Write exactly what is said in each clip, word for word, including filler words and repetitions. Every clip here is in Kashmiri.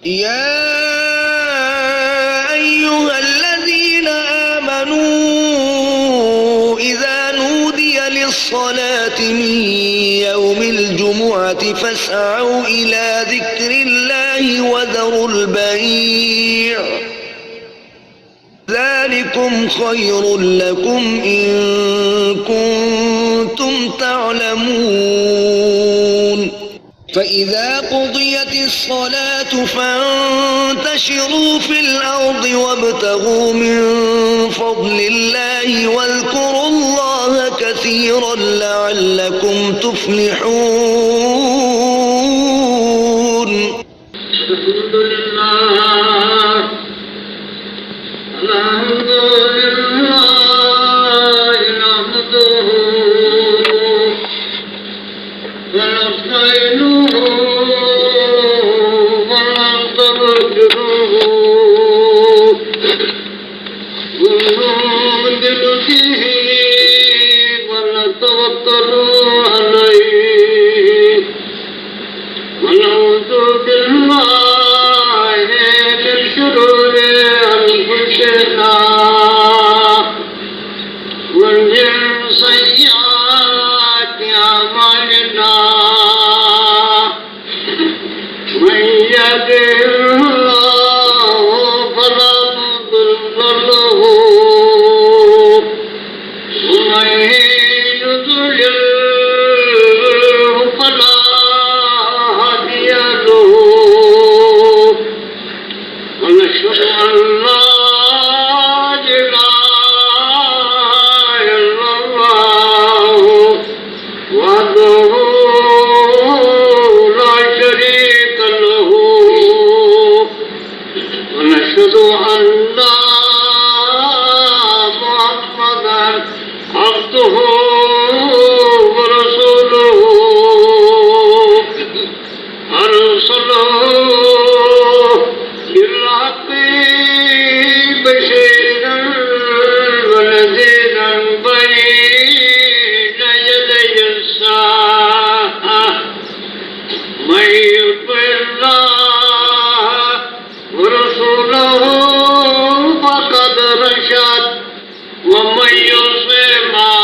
يا أيها الذين آمنوا إذا نودي للصلاة من يوم الجمعة فاسعوا إلى ذكر الله وذروا البيع، ذلكم خير لكم إن كنتم تعلمون. فإذا قضيت الصلاة فانتشروا في الأرض وابتغوا من فضل الله واذكروا الله كثيرا لعلكم تفلحون. الحمد لله. الحمد لله نحمده ونستعينه ونستغفره ونؤمن به ونتوكل عليه ونعوذ بالله من شرور أنفسنا ومن سيئات أعمالنا. من يهده الله فلا مضل له ومن يضلل فلا هادي له. ونشهد أن لا إله إلا الله وحده لا شريك له. ونشهد أن محمدا عبده ورسوله أرسله بالحق بشيرا ونذيرا بين يدي الساعة. من يطع الله ورسوله فقد رشد ومن يعصهما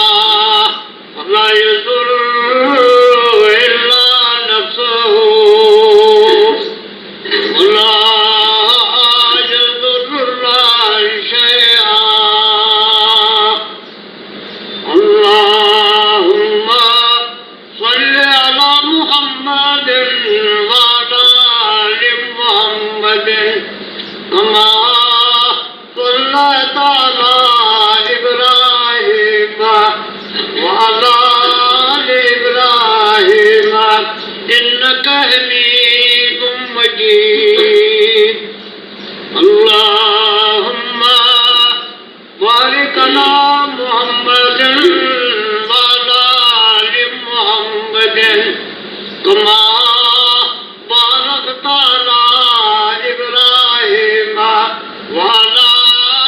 فلا يضر إلا نفسه ولا يضر الله شيئا. اللهم صل على محمد وعلى آل محمد كما صليت على إبراهيم وعلى آل إبراهيم إنك حميد مجيد. اللهم بارك على محمد وعلى آل محمد كما باركت على إبراهيم وعلى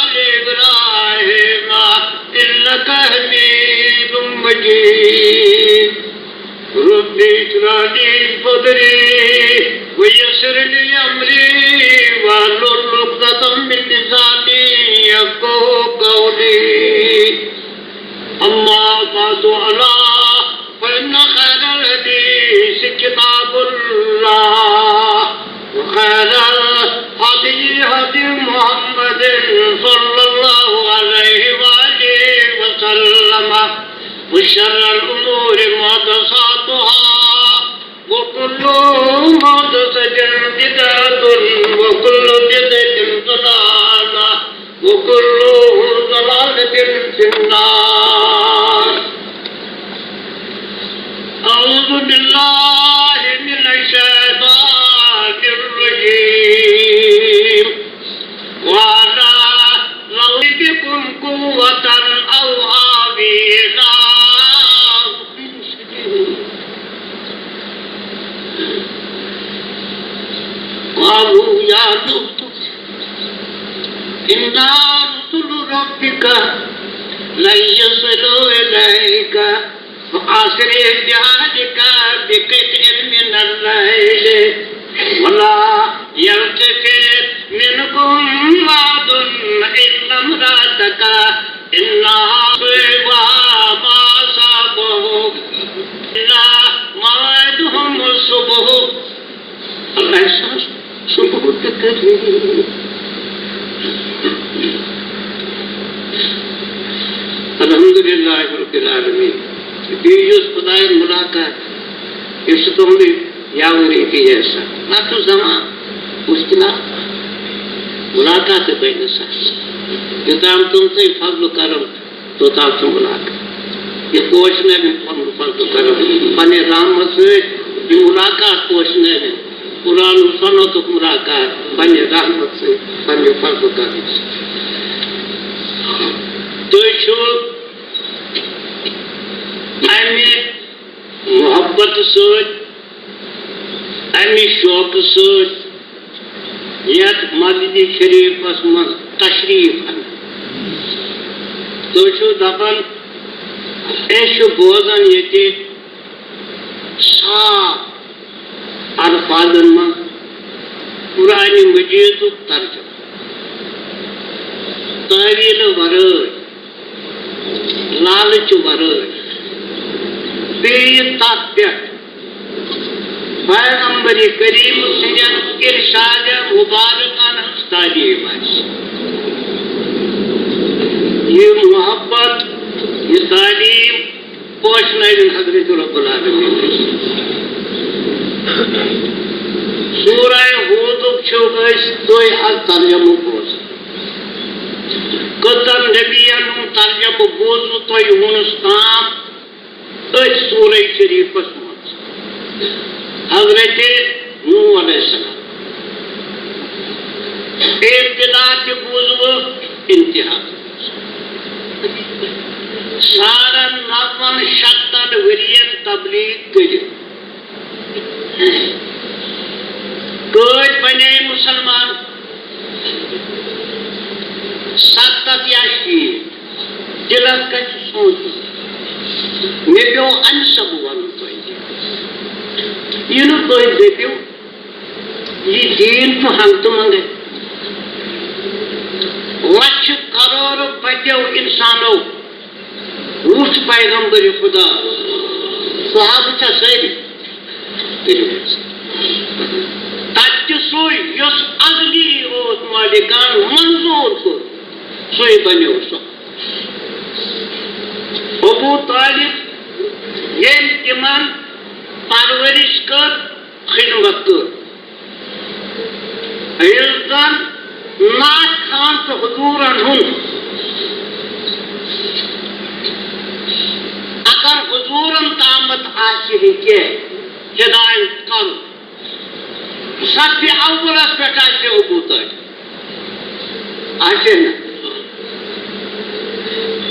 آل إبراهيم إنك حميد مجيد. رب اشرح لي صدري ويسر لي أمري واحلل عقدة من لساني يفقهوا قولي. أما بعد، ألا فإن خير الحديث كتاب الله، وخير الهدي هدي محمد صلى الله عليه وآله وسلم، وشر الأمور محدثاتها، وكل محدثة بدعة، وكل بدعة ضلالة، وكل ضلالة في النار. أعوذ بالله من الشيطان الرجيم. وأنا لو بكم قوة أو آوي إلى قالوا يا لوط إنا رسل ربك لن يصلوا إليك فأسر بأهلك بقطع من الليل ولا يلتفت الحمد للہ رب العالمین۔ بیٚیہِ یُس خۄدایَن مُلاقات، یہِ چھُ تُہُنٛدُے یاوٕ ریتی احسان۔ اَتھ چھُ زمان مُشکِلات، مُلاقات تہِ بَنہِ نہٕ سَہل۔ یوٚتام تِم تۄہہِ فضل و کرم، توٚتام چھُ مُلاقات۔ یہِ پوشنٲوِن پَنُن فضل و کرم، پَنٕنہِ رحمت سۭتۍ یہِ مُلاقات پوشنٲوِن۔ قرآن و سنتُک مُلاقات پننہِ رحمت سۭتۍ، پننہِ فضل و کرم سۭتۍ۔ تُہۍ چھِو اَمہِ محبت سۭتۍ، اَمہِ شوقہٕ سۭتۍ یَتھ مسجد شریفس منٛز تشریف اَنان۔ تُہۍ چھِو دَپان، أسۍ چھِ بوزان ییٚتہِ صاف الفاظن منٛز قرآن مجیدُک ترجمہٕ، تٲویٖلہٕ ورٲے، لالچہٕ ورٲے، بیٚیہِ تتھ پٮ۪ٹھ پیغمبر کریم سٕنٛدٮ۪ن ارشاد مبارکن ہٕنٛز تعلیٖم آسہِ۔ یہِ محبت، یہِ تعلیٖم پوشنٲوِن حضرت رب العالمین۔ سورہ ہودُک چھِو أسۍ تُہۍ از ترجمہٕ بوزان۔ کٔژن نبین ہُنٛد ترجمہٕ بوٗزوٕ تۄہہِ وُنس تام أتھۍ سورہ شریفس منٛز؟ حضرت نوح علیہ السلام۔ ابتدا تہِ بوٗزوٕ، انتہا تہِ بوٗزوٕ۔ سارن نون شتن ؤرین تبلیغ کٔرِتھ کۭتۍ بنے مُسلمان؟ ستتھ یا شیٖٹھ۔ دِلس گژھِ سونٛچُن۔ مےٚ پیوٚو امہِ سببہٕ ونُن تۄہہِ۔ یہِ نہٕ تُہۍ دٔپِو، یہِ دیٖن چھُ ہنٛگتہٕ منٛگے۔ لچھٕ کرورٕ بدیو انسانو وُچھ پیغمبر خدا، صحابہٕ چھا سٲری؟ تُلِو حظ۔ تتہِ تہِ سُے یُس ازلی اوس مالکن منظور کوٚر، سُے بنیو سُہ۔ ابو طالب، ییٚمۍ تِمن پرورش کٔر، خدمت کٔر۔ ییٚلہِ زن ناخ خان تہٕ حضوٗرن ہُنٛد، اگر حضوٗرن تامتھ آسہِ ہے کینٛہہ ہدایت کرُن، صفِ اولس پٮ۪ٹھ آسہِ ہے ابو طالب۔ آسہِ ہے نہ؟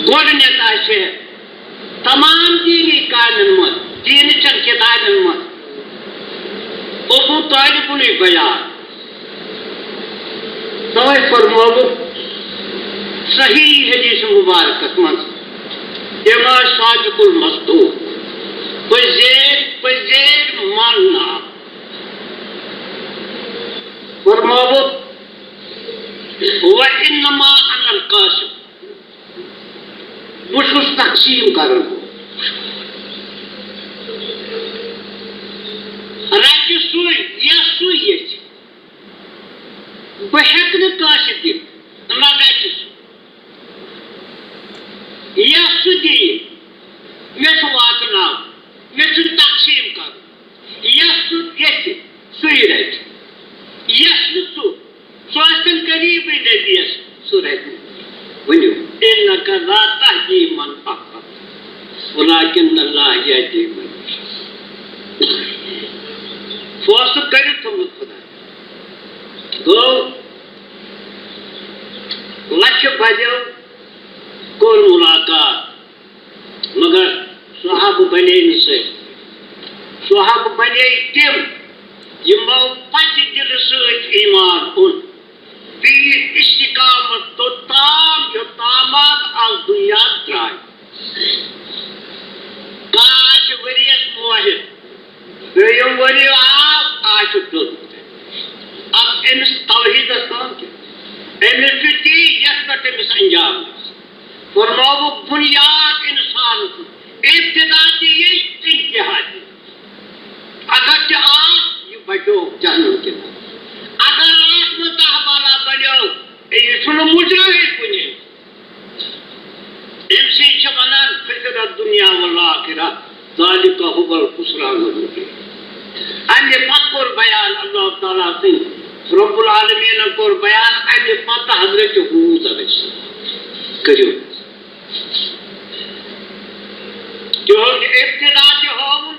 گۄڈٕنٮ۪تھ آسہِ ہے تمام دیٖنی کامٮ۪ن منٛز، دیٖنہٕ چٮ۪ن کِتابٮ۪ن منٛز ابو طالبُنٕے بیان۔ توے فرمووُکھ صحیح حدیث مبارکس منٛز، "اما صادق المصدوق"، پٔزیر، پٔزیر ماننا۔ فرمووُکھ، "وانما انا القاسم"، بہٕ چھُس تقسیٖم کرن وول۔ رٹہِ سُے، یس سُے یژھِ۔ بہٕ ہیٚکہٕ نہٕ کٲنٛسہِ دِتھ، نہ رٹہِ سُہ۔ یس سُہ دِیہِ، مےٚ چھُ واتناوُن، مےٚ چھُ تقسیٖم کرُن۔ یس سُہ یژھِ، سُے رٹہِ۔ یس نہٕ سُہ، سُہ ٲسۍتن قریبٕے نبیَس، سُہ رٹہِ نہٕ۔ ؤنِو، "انک لا تہدی من احببت، ولکن اللہ یہدی من یشاء۔" فٲصلہٕ کٔرِتھ تھوٚومُت خۄداے۔ گوٚو، لچھِ بدیو کوٚر مُلاقات۔ مگر صحابہٕ بنے نہٕ سُہ۔ صحابہٕ بنے تِم، یِمو پننہِ دِلہٕ سۭتۍ ایمان اوٚن۔ بیٖٹھۍ استقامت توٚتام، یوٚتامَتھ از دُنیا درٛاے۔ کانٛہہ آسہِ ؤریَس موہِر، دوٚیِم ؤری آو، آز چھُ ڈوٚلمُت۔ اب أمِس توحیٖدَس تام کیٛاہ؟ أمِس چھُ تی یَتھ پٮ۪ٹھ أمِس انجام گژھِ۔ فرمووُکھ، بُنیاد اِنسان سُنٛد، ابتدا تہِ یی، انتہا تہِ۔ اگر تہِ آو، یہِ بچو جہنم کہِ نار۔ اگر آو، مُجرٲہٕے کُنہِ۔ أمۍ سٕے چھِ وَنان خسر الدنیا والآخرہ، ذالک هو الخسران المبین۔ اَمہِ پتہٕ کوٚر بیان اللہ تعالیٰ سٕنٛدۍ، رب العالمیٖنَن کوٚر بیان اَمہِ پتہٕ حضرت ہود علیہ السلام۔ کٔرِو۔ تِہُنٛد ابتدا تہِ ہٲوُن،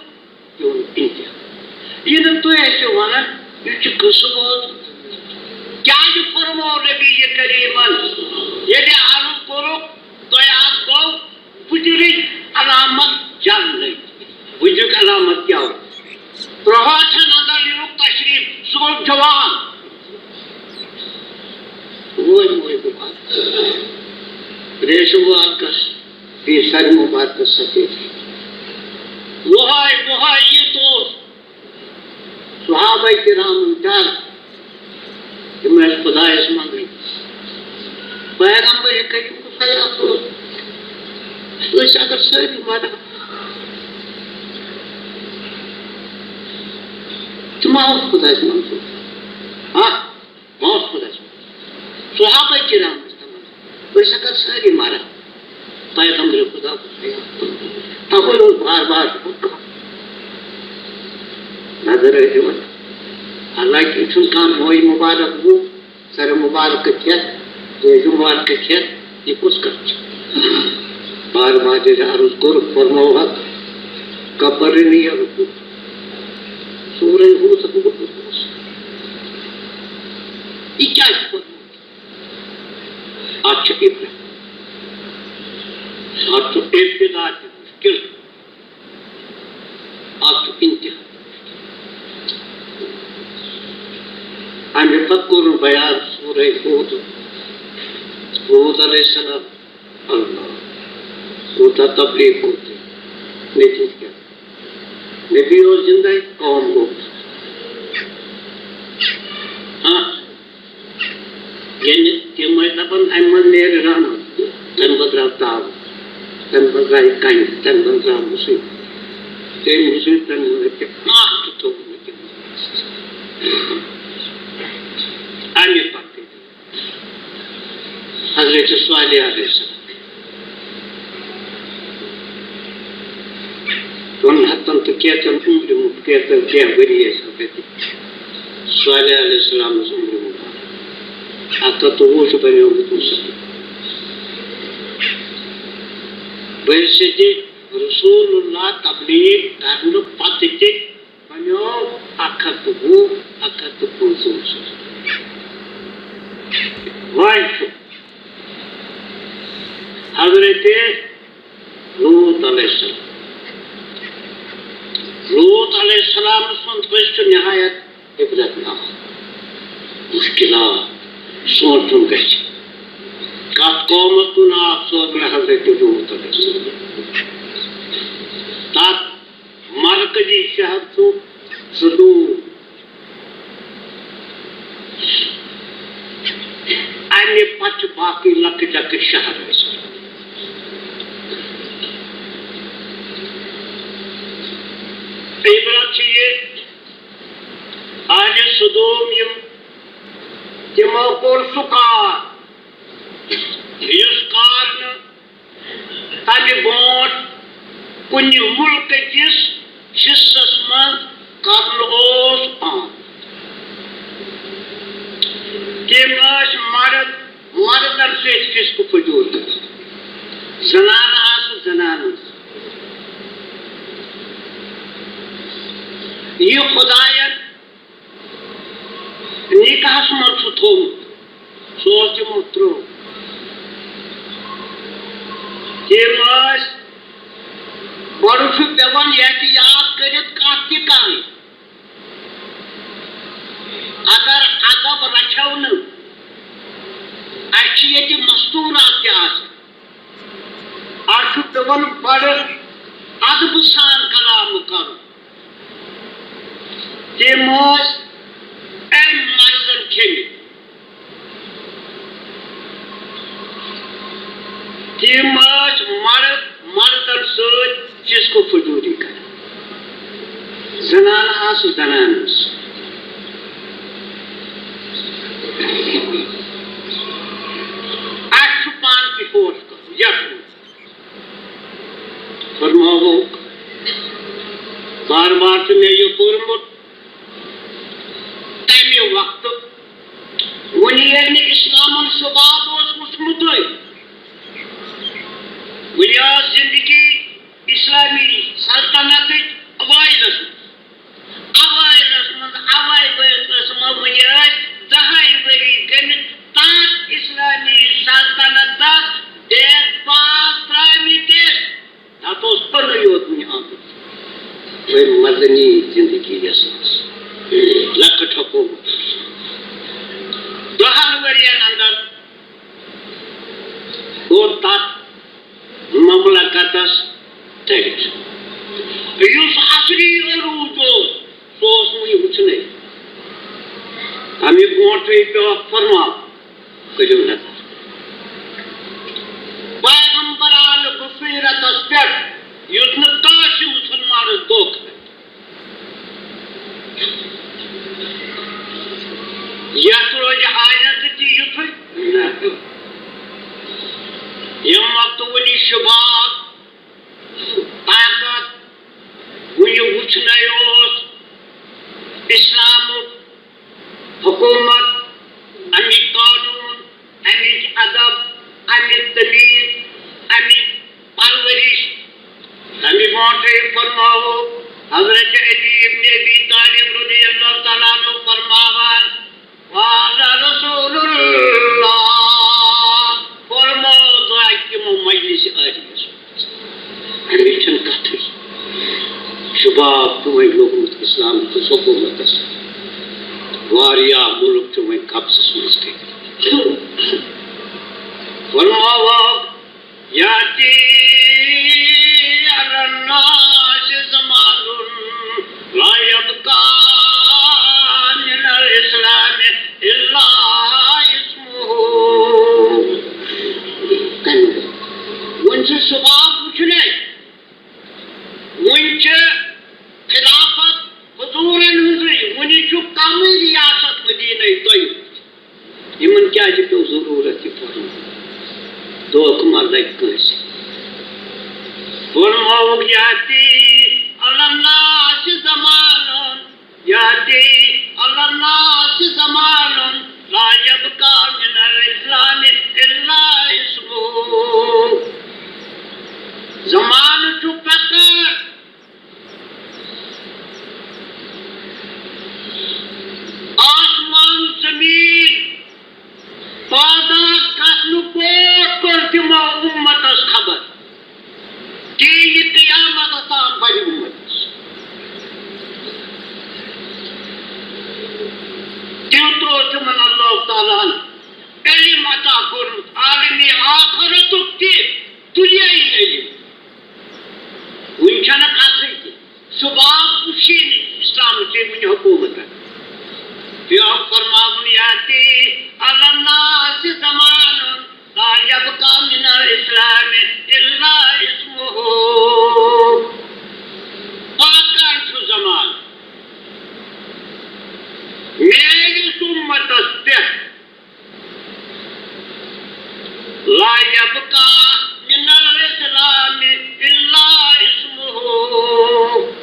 تِہُنٛد انتہا۔ یہِ نہٕ تُہۍ ٲسِو وَنان، یہِ چھُ قصہٕ بوزُن۔ کیٛازِ فرموو نبی کریٖمن، ییٚلہِ عرض کوٚرُکھ، تۄہہِ اَتھ گوٚو بُجرٕچ علامت جلنٕچ۔ بُجرٕچ علامت کیٛاہ اوس؟ ترٛوہا چھَ نظر یِنُک تشریٖف، سُہ گوٚو جوان۔ وۄنۍ وۄنۍ مُبارک۔ ریشہٕ مُبارکس بیٚیہِ سرِ مُبارکس سفید۔ وۄہے، وۄہے، یہِ تہِ اوس صحابہ کرامن ڈر۔ تِم ٲسۍ خۄدایس منٛگان، پیغمبر کریم کو فیاض ہو، أسۍ اگر سٲری مرو، تِم آو خۄدایس منٛگُن۔ ہاں، بہت خۄدایس منٛگُن۔ صحابہ کرام ٲسۍ دپان، أسۍ اگر سٲری مرو، پیغمبر خدا کو فیاض۔ تَوَے اوس بار بار نظر ٲسۍ دِوان۔ حالانکہ یہِ چھُنہٕ کانٛہہ موے مُبارک گوٚو، سرِ مُبارک کھٮ۪تھ، ریشہٕ مُبارک کھٮ۪تھ، یہِ کُس کتھ چھِ؟ بار بار ییٚلہِ عرض کوٚر، فرموو حظ، کبر نہیں ہے رکوع۔ سورہ ہود۔ یہِ کیٛاہ چھُ فرمومُت؟ اتھ چھُ ابتدا۔ اتھ چھُ ابتدا تہِ مُشکل۔ اتھ چھُ انتہا۔ امہِ پتہٕ کوٚرُن بیان سورہ ہود، ہود علیہ السلام۔ اللہ، کوٗتاہ تبلیغ کوٚر تٔمۍ۔ نتیجہٕ کیٛاہ؟ نبی اوس زندے، قوم گوٚو۔ ہاں، ییٚلہِ تِم ٲسۍ دَپان، "اَمہِ منٛز نیرِ رحمت"، تَمہِ پَتہٕ درٛاو تاپھ، تَمہِ پَتہٕ درٛایہِ کَنہِ، تَمہِ پَتہٕ درٛاو مُصیٖبت۔ تٔمۍ مُصیٖبتَن منٛز تہِ اَکھ تہِ توٚگ نہٕ تِمَن۔ اَمہِ پَتہٕ گٔے حضرت صالح علیہ السلام۔ دۄن ہَتَن تہٕ کینٛژَن عُمرِ منٛز، کینٛژَن کینٛہہ ؤری ٲسۍ حضرت صالح علیہ السلامَس عُمرِ مُبارک۔ اَکھ ہَتھ تہٕ وُہ چھُ بَنیومُت مُسلمان۔ بحیثیتِ رسول اللہ تبلیغ کرنہٕ پتہٕ تہِ بنیو اَکھ ہَتھ تہٕ وُہ، اَکھ ہَتھ تہٕ پٕنٛژٕہ۔ وۄنۍ چھُ حضرت لوط علیہ السلام۔ لوط علیہ السلام سُنٛد قصہٕ چھُ نہایت عبرتناک، مُشکِلات، سونٛچُن گژھِ۔ کَتھ قومَس کُن آو سوزنہٕ حضرت لوط علیہ السلام؟ تَتھ مرکزی شہر چھُ سدوم۔ اَمہِ پتہٕ چھِ باقٕے لۄکٕٹۍ لۄکٕٹۍ شہر ٲسۍ۔ عبرت چھِ یہِ، اہلِ سدوم یِم، تِمو کوٚر سُہ کار، یُس کار نہٕ تَمہِ برونٛٹھ کُنہِ مُلکہٕ کِس حصس منٛز کرنہٕ اوس آمُت۔ تِم ٲسۍ مرد، مردن سۭتۍ فِسقہٕ فجوٗر کران۔ زنانہٕ آسہٕ زنانن سۭتۍ۔ یہِ خۄداین نِکاحس منٛز چھُ تھوٚومُت، سُہ اوس تِمو ترٛوومُت۔ تِم ٲسۍ، گۄڈٕ چھُ پٮ۪وان احتیاط کٔرِتھ کتھ تہِ کرٕنۍ۔ اگر ادب رچھو نہٕ، اسہِ چھِ ییٚتہِ مستوٗرات تہِ آسان۔ اَتھ چھُ پٮ۪وان بڑٕ ادبہٕ سان کلام کرُن۔ تِم ٲسۍ أمۍ مرضن کھیٚمٕتۍ۔ تِم ٲسۍ مرد مردن سۭتۍ فِسقہٕ فجوٗری کران۔ زنانہٕ آسہٕ زنانن سۭتۍ۔ چھُ مےٚ یہِ پوٚرمُت تَمہِ وقتہٕ، وۄنۍ ییٚلہِ مےٚ اِسلامُن شباب اوس وُچھمُتٕے، وۄنۍ ٲس زندگی اِسلامی سلطنتٕچ اوائلس منٛز۔ اوائلس منٛز، اوائل ٲسۍ وۄنۍ ٲسۍ دَہَے ؤری گٔمٕتۍ تَتھ اِسلامی سلطنتس ڈیٹ پاس ترٛٲومٕتِس۔ تَتھ اوس پَنُے یوت وُنہِ آمُت۔ وۄنۍ مَدنی زِندگی یَس منٛز لۄکٕٹ حکوٗمت۔ دَہَن ؤرِیَن اَندَر گوٚو تَتھ مملکتَس تٔڑِتھ۔ یُس عصری عروٗج اوس، سُہ اوس نہٕ وُنہِ وُچھنَے۔ اَمہِ برونٛٹھٕے پیوٚو اَکھ فرمان۔ کٔرِو نظر۔ پیغمبرانہٕ بصیرتس پٮ۪ٹھ یُتھ نہٕ کٲنٛسہِ مُسلمانس دھوکہٕ لگہِ۔ یتھ روزِ آیندٕ تہِ یُتھُے۔ ییٚمہِ وقتہٕ وُنہِ شباب طاقت وُنہِ وُچھنَے اوس، اِسلامُک حکوٗمت، اَمِکۍ قونوٗن، اَمِچ ادب، اَمِچ تمیٖز، اَمِچ پرورش، تَمہِ برونٛٹھٕے فرماوو حضرت علی ابن ابی طالب رضی اللہ تعالیٰ عنہ فرماوان، قال رسول اللہ، فرموو دعا تِمو مجلس عالیس۔ اَمِچ چھَنہٕ کَتھٕے۔ شباب چھُ وۄنۍ لوٚگمُت اِسلام کِس حکوٗمتس۔ واریاہ مُلک چھُ وۄنۍ قبضس منٛز کٔرِتھ۔ فرماوو، یأتی علی الناس زمان لا یبقی من الاسلام الا اسمہ۔ وۄنۍ چھُ شباب وُچھُن اَسہِ۔ وۄنۍ چھِ خلافت حضوٗرن ہٕنٛزٕے، وُنہِ چھُ کمٕے ریاست مدینہ طیب۔ یِمن کیٛازِ پیوٚو ضروٗرت یہِ پوٚرمُت؟ دھوکہٕ ما لگہِ کٲنٛسہِ؟ فرمووُکھ، یأتی علی الناس زمان، یأتی علی الناس زمان لا یبقی من الاسلام الا اسمہ۔ زمانہٕ چھُ پکان، آسمان زمین پٲدٕ گژھنہٕ پوت کٔر تِمو اُمتس خبر، تہِ یہِ قیامتس تام بنہِ اُمتس۔ تیوٗت اوس تِمن اللہ تعالیٰ ہن علم عطا کوٚرمُت، عالمِ آخرتُک تہِ، دُنیٲیی علم۔ وُنہِ چھَنہٕ کَتھٕے تہِ۔ سُہ باب وُچھی نہٕ اِسلامٕچ وُنہِ حکوٗمتَن۔ بیٛاکھ فرماوُن، یأتی علی الناس زمان لا یبقی من الاسلام الا اسمہ۔ پکان چھُ زمانہٕ۔ میٲنِس اُمتَس پٮ۪ٹھ لا یبقی من الاسلام الا اسمہ۔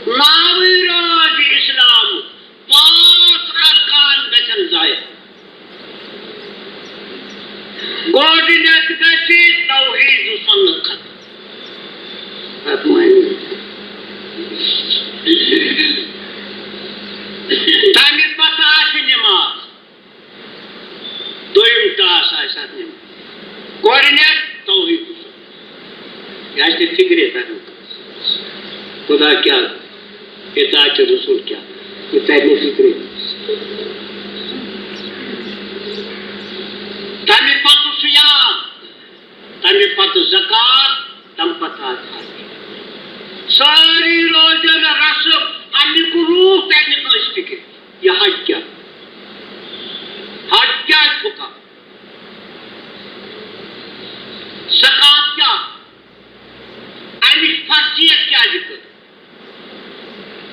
ناوٕے روزِ اِسلام، پانٛژھ ارکان گژھن ضایع۔ گۄڈٕنیتھ گژھِ توحید سنت ختم۔ اتھ معنی۔ تمہِ پتہٕ آسہِ نماز۔ دوٚیِم ٹاس آسہِ اَتھ نِمُت۔ گۄڈٕنیتھ توحیٖدُک۔ یہِ آسہِ نہٕ فِکرے تَران۔ خدا کیٛاہ؟ اطاعتِ رسول کیٛاہ؟ یہِ تَرِ نہٕ فِکرے۔ تَمہِ پَتہٕ صیام، تَمہِ پَتہٕ زکوٰۃ، تَمہِ پَتہٕ آسہِ حج۔ سٲری روزن رسم، اَمیُک روح تَرِ نہٕ کٲنٛسہِ فِکرِ۔ یہِ حج کیٛاہ؟ حج کیٛازِ چھُ کَرُن؟ زکوٰۃ کیٛاہ؟ اَمِچ فرضیت کیٛازِ کٔر؟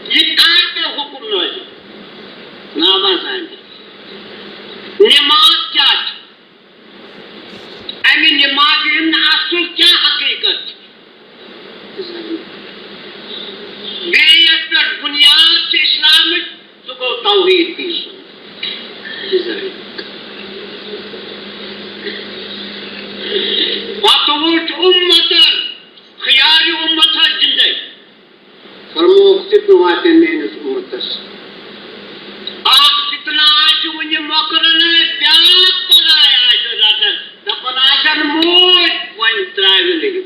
یہِ کَر پیوٚو حُکُم نٲزِل؟ ناوازانہِ۔ نٮ۪ماز کیٛاہ چھِ؟ اَمہِ نٮ۪مازِ ہُنٛد اَصٕل کیٛاہ حقیٖقت چھِ؟ بیٚیہِ یَتھ پٮ۪ٹھ بُنیاد واتن میٲنِس اُمتس۔ اکھ فتنہٕ آسہِ وُنہِ مۄکلُن، بیٛاکھ بلاے آسہِ رٹان، دپان آسن موٗدۍ، وۄنۍ ترٛاوِ نہٕ یہِ۔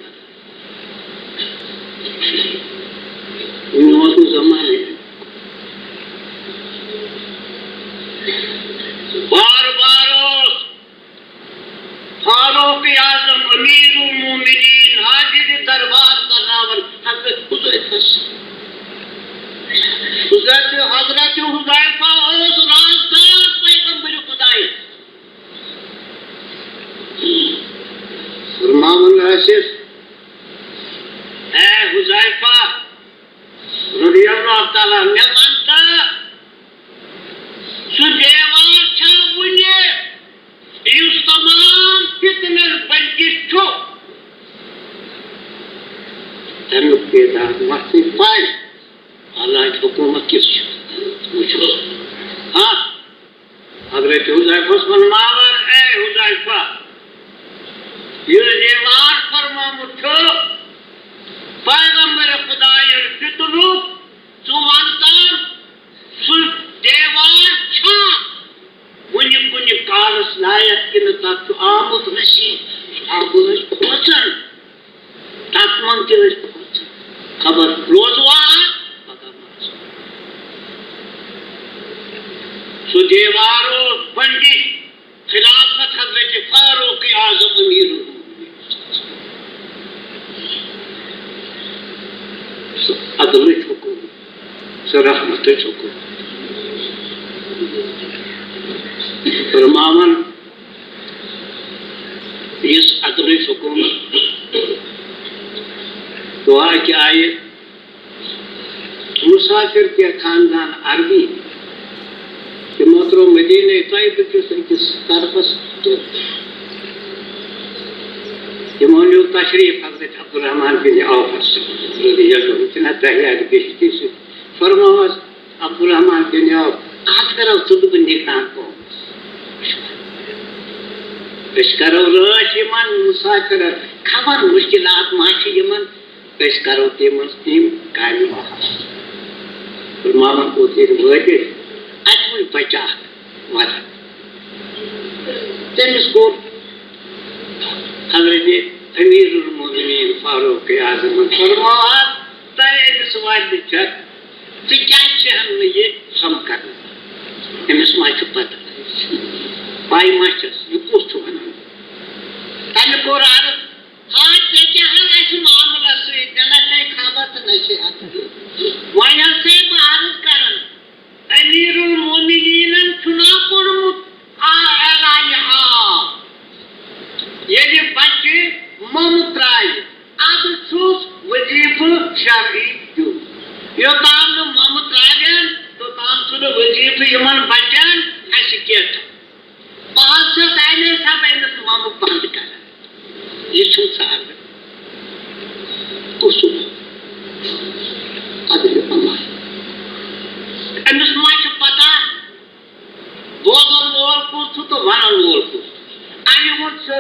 وُنہِ اوس نہٕ زمانہٕ۔ بار بار اوس فاروق اعظم امیر المومنین حاضر دربار کرناوان حضرت حذیفس۔ حضرت، حضرت حذیفہ اوس رازدار پیغمبر خدایس۔ فرماوان ٲسِس، اے حذیفہ رضی اللہ تعالیٰ عنہ، مےٚ وَن تہٕ، سُہ دیوار چھا وُنہِ، یُس تمام فتنن بٔنکِتھ چھُ؟ تَمیُک پیداوار چھِ پَے۔ اللہ حکومت کِژھ چھِ؟ وٕچھو۔ ہاں، حضرت حذیفس فرماوان، اے حذیفہ، یُس دیوار فرمومُت چھُ پیغمبر خدایَن فتنُک، ژٕ وَن تہٕ، سُہ دیوار چھا وُنہِ کُنہِ کارس لایق کِنہٕ تَتھ چھُ آمُت نصیب؟ آمُت ٲسۍ کھوژان، تَتھ منٛز تہِ ٲسۍ کھوژان۔ خبر روزوا، پگاہ ما روزو۔ سُہ دیوار اوس بٔنڈِتھ خلافت حضرت فاروق اعظم امیر المومنین۔ سُہ عدلٕچ حکومت، سُہ رحمتٕچ حکومت۔ فرماوان، یُس عدلٕچ حکومت، دعا کیٛاہ آیہِ؟ مسافر کینٛہہ خاندان عربی، تِمو ترٛوو مدینہ طیبہ کِس أکِس طرفس تہٕ تِمو نیوٗ تشریف حضرت عبدالرحمان بن عوفس رضی اللہ عنہ، چھِنہ تۄہہِ یاد بہشتی سۭتۍ۔ فرمووس عبدالرحمان بن عوف، آز کرو ژٕ تہٕ بہٕ نگران قومس۔ أسۍ کرو رٲچھ یِمن مسافرن، خبر مشکلات ما چھِ یِمن۔ أسۍ کرو تِم منٛز تِم کامہِ محال۔ فرماوان کوٚت ییٚلہِ وٲتۍ أسۍ، اَسہِ وُچھ بچہٕ اکھ وَدان۔ تٔمِس کوٚر حضرت امیر المومنین فاروق اعظمن فرماوان، تۄہہِ أمِس وَدِ چھَکھ، ژٕ کیٛازِ چھِ ہَم نہٕ یہِ ہم کرنہٕ؟ أمِس ما چھُ پتہ؟ پَے ما چھَس، یہِ کُس چھُ وَنان؟ تَمہِ کوٚر عرض، آ، ژےٚ کیٛاہ حظ اَسہِ معاملس سۭتۍ؟ مےٚ نہ چھے خبر تہٕ نہ چھے اَتھ۔ وۄنۍ حظ چھے بہٕ عرض کران، امیر المومنینن چھُنا کوٚرمُت آ، اعلانِ عام، ییٚلہِ بچہِ مۄمہٕ ترٛاوِ، اَدٕ چھُس وظیفہٕ شرعی دیُن۔ یوٚتام نہٕ مۄمہٕ ترٛاوٮ۪ن، توٚتام چھُنہٕ وظیفہٕ یِمن بچن اَسہِ کینٛہہ۔ بہٕ حظ چھَس اَمے سببہٕ أمِس مۄمہٕ بنٛد کران۔ یہِ چھُم ژھانٛڈان۔ کُس چھُ؟ اَدٕ یہِ پَنُن۔ أمِس ما چھِ پَتہ بوزَن وول کُس چھُ تہٕ وَنَن وول کُس چھُ؟ اَمہِ ووٚن سُہ،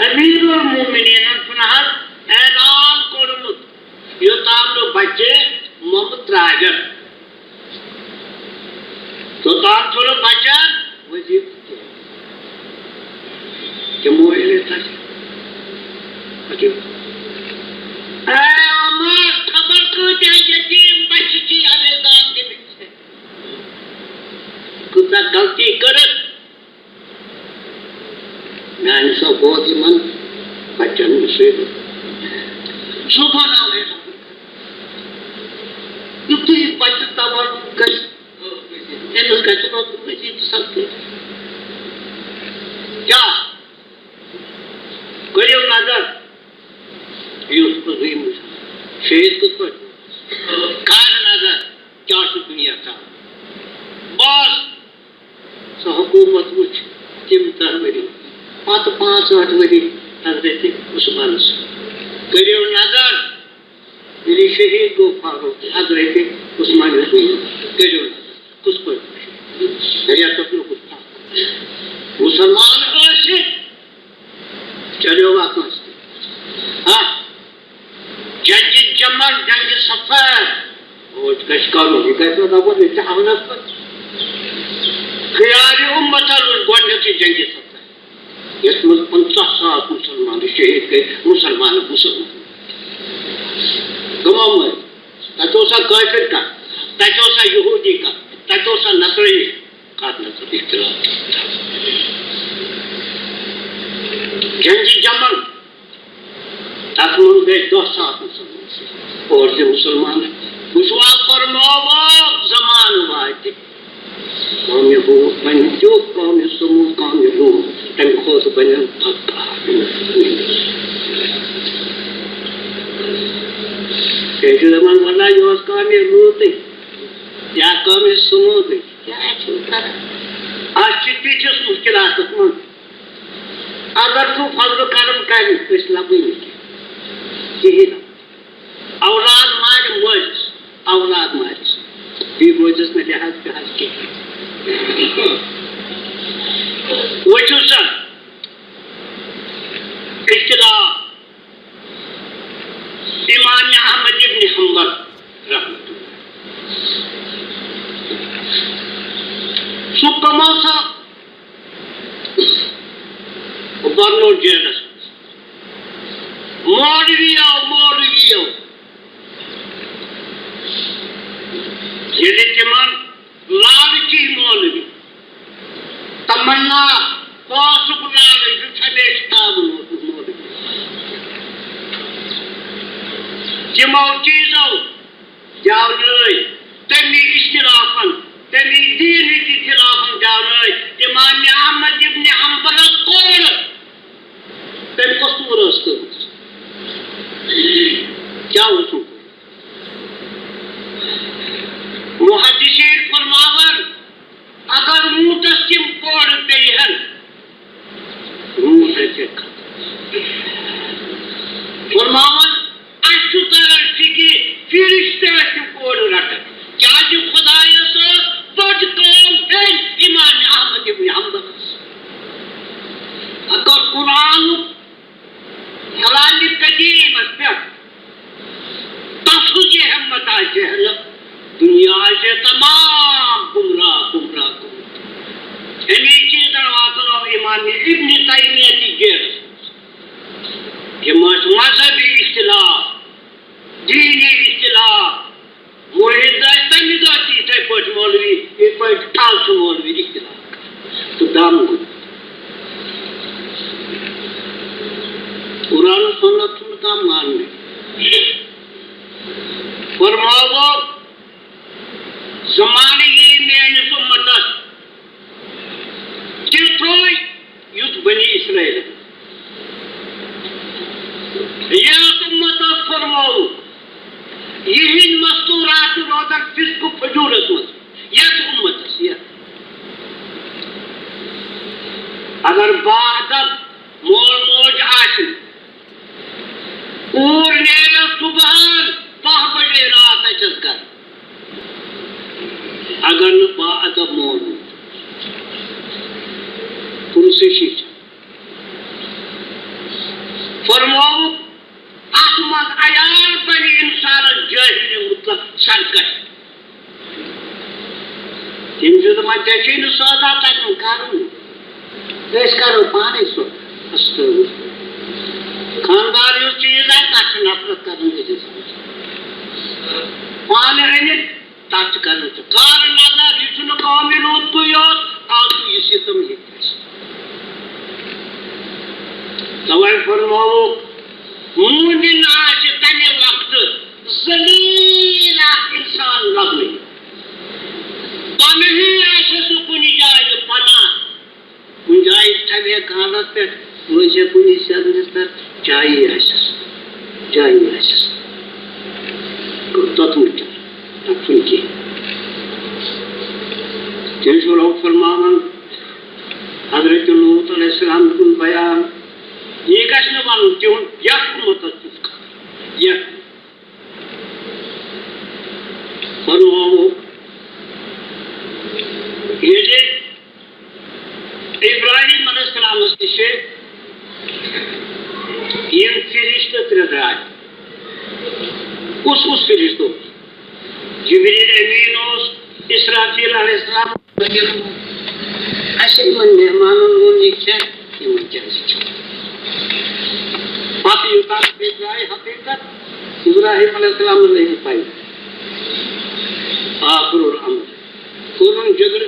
امیر المومنینن چھُنہٕ حظ اعلان کوٚرمُت، یوٚتام نہٕ بچہِ مۄمہٕ ترٛاوٮ۪ن۔ توٚتام چھُنہٕ بچن وظیفہٕ کینٛہہ۔ تِمو ییٚلہِ تَتہِ پَتہٕ، اے عمر، خبر کۭتیٛاہ یتیٖم بچہِ چھِ اَمے دان گٔمٕتۍ۔ کۭژاہ غلطی کٔرٕکھ۔ میانہِ سۄ گوٚو تِمن بچن مُصیبت۔ سبحان اللہ۔ یُتھُے بچہٕ تبر گژھِ، أمِس گژھِ رۄبہٕ مٔزیٖد سختی۔ کیٛاہ؟ کٔرِو نظر۔ یُس تُہۍ شہید کِتھ پٲٹھۍ؟ کر نظر، کیٛاہ چھُ دُنیا کران؟ بس۔ سۄ حکوٗمت وٕچھ تِم دَہ ؤری، پَتہٕ پانٛژھ ٲٹھ ؤری حضرت عثمانَس۔ کٔرِو نظر، ییٚلہِ شہیٖد گوٚو فاروق حضرت عثمان حکوٗمت، کٔرِو نظر، کُس پٲٹھۍ وٕچھ؟ رٮ۪تَس لوٚگُس پھَکھ۔ مُسلمان ٲسِتھ چلیو وَ کٲنٛسہِ تہِ۔ ہاں۔ جنگِ جمل، جنگِ صفر، اَسہِ کَرُن، یہِ گژھِ نہٕ دَپُن، یہِ چھِ حملَس منٛز۔ خیارِ اُمت حظ اوس گۄڈٕنیتھٕے جنگہِ سَتَن، یَتھ منٛز پنٛژاہ ساس مُسلمان شہیٖد گٔے، مُسلمان، مُسلمان۔ گوٚو مٲرِتھ۔ تَتہِ اوسا کٲفِر کانٛہہ؟ تَتہِ اوسا یہوٗدی کانٛہہ؟ تَتہِ اوسا نصرٲنی؟ کَتھ نہٕ کَتھ اختلاف۔ جنگِ جمل، تَتھ منٛز گٔے دَہ ساس مُسلمان شہیٖد۔ اور تہِ مُسلمان۔ وٕچھِو حظ، فرماوو زمانہٕ واتہِ۔ قومِ ہود بنہِ تیُتھ، قومِ سمود، قومِ لوط، تَمہِ کھۄتہٕ بنن بدبخت۔ تیٚلہِ چھُ دَپان، وَلہ، یہِ اوس قومِ لوطٕے یا قومِ سمودٕے۔ کیٛاہ چھُو کران؟ اَسہِ چھِ تِتھِس مُشکِلاتَس منٛز۔ اگر سُہ فضل کرم کرِ، أسۍ لبٕے نہٕ کینٛہہ۔ کِہیٖنۍ نہٕ۔ اولاد مارِ مٲلِس، اولاد مارِس۔ بیٚیہِ روزٮ۪س نہٕ لحاظ وحاظ کینٛہہ۔ وٕچھِو سا، اختلاف امام احمد ابن حنبل رحمۃ اللہ۔ سُہ کمو سا برنو جیلس منٛز۔ مولوی آو، مولوی آو۔ ییٚلہِ تِمن لالچی مولوی، تمنا، پونٛسُک لالچ، یُس ہمیشہِ تاوُن اوسُکھ مولوی۔ تِمو چیٖزو دیاونٲے، تَمی اختلافن، تَمی دیٖنٕکۍ اختلافن دیاونٲے امام احمد ابن حنبلس کورٕ۔ تٔمۍ کۄس ژوٗر ٲس کٔرمٕژ؟ کیٛاہ اوس کوٚرمُت؟ محدثین فرماوان، اگر ووٗنٛٹس تِم کورٕ پیٚیہِ ہن، ووٗنٛٹ ہیٚکہِ کھٔسِتھ۔ فرماوان، اَسہِ چھُ تران فِکرِ، فرشتہٕ ٲسۍ تِم کورٕ رٹان۔ کیٛازِ خۄدایس ٲس بٔڑ کٲم ہیٚنۍ امام احمد ابن حنبلس۔ اگر قرآنُک کلامِ قدیمس پٮ۪ٹھ تَس ہُہ یہِ ہمت آسہِ ہے نہٕ، دُنیا آسہِ ہے تمام گمراہ، گمراہ، گمراہ۔ اَمی چیٖزن واتنٲو امام ابن تیمیہ تہِ جیلس منٛز۔ یِم ٲسۍ مذہبی اختلاف، دینی اختلاف۔ محی الدین تَمہِ دۄہ تہِ یِتھَے پٲٹھۍ مولوی، یِتھ پٲٹھۍ آز چھُ مولوی اختلاف کران تہٕ دم گوٚو۔ قرآن و سنت چھُنہٕ کانٛہہ ماننٕے۔ فرماوو، زمانہٕ یِیہِ میٲنِس اُمتس تیُتھُے یُتھ بنی اسرائیل۔ یتھ اُمتس فرموو، یِہنٛدۍ مستورات روزن فسق و فجورس منٛز۔ یتھ اُمتس، یتھ۔ اگر باادب مول موج آسہِ، کوٗر نیرِ صُبحن دَہ بجے راتھ اَژٮ۪س گرٕ۔ اگر نہٕ باادب مول موج، پُلسٕے چھِ۔ فرمووُکھ، اَتھ منٛز عیال بنہِ اِنسانَس جٲہِلی مطلق سرکش۔ تٔمۍ چھُ دَپان، ژےٚ چھُے نہٕ سودا تَگان کَرُن۔ أسۍ کَرو پانَے سودا۔ استغفر۔ خانٛدار یُس چیٖز آسہِ، تَتھ چھِ نفرت کَران أکِس۔ پانہٕ أنِتھ، تَتھ چھِ کَران ژٕ۔ کَر نظر، یہِ چھُنہٕ قومِ لوٗطکُے یوت، آو تہٕ یہِ سِتَم ییٚتہِ اَسہِ۔ تَوَے فرمووُکھ، موٗمِن آسہِ تَمہِ وقتہٕ ذلیل اکھ انسان لبنہٕ۔ پناہی آسہِ سُہ کُنہِ جایہِ پناہ، کُنہِ جایہِ تھاوِ ہے کانٛہہ حالت پٮ۪ٹھ، روزِ ہے کُنہِ سیٚدنِس تہٕ چایی آسٮ۪س، چایی آسٮ۪س۔ توٚتمُت چھُ، تَتھ چھُنہٕ کینٛہہ۔ تیٚلہِ چھُ رۄب فرماوان، حضرت لوط علیہ السلام دیُن بیان، یہِ گژھِ نہٕ وَنُن تِہُنٛد یَتھ اُمتَس تیُتھ کَتھ، یَتھ فرمووُکھ، ییٚلہِ ابراہیم علیہ السلامس نِش یِم فرشتہٕ ترٛےٚ درٛاے، کُس کُس فرشتہٕ اوس؟ جبریل امین اوس، اسرافیل علیہ السلام۔ اَسہِ یِمن مہمانن ووٚن یہِ کھٮ۪ن، یِمن کیٛازِ کھیوٚو؟ پتہٕ یوٚتام بیٚیہِ درٛاے حقیٖقت، ابراہیم علیہ السلامن لٔج نہٕ پَیی۔ آ، کوٚرُن عمل، کوٚرُن جگرٕ۔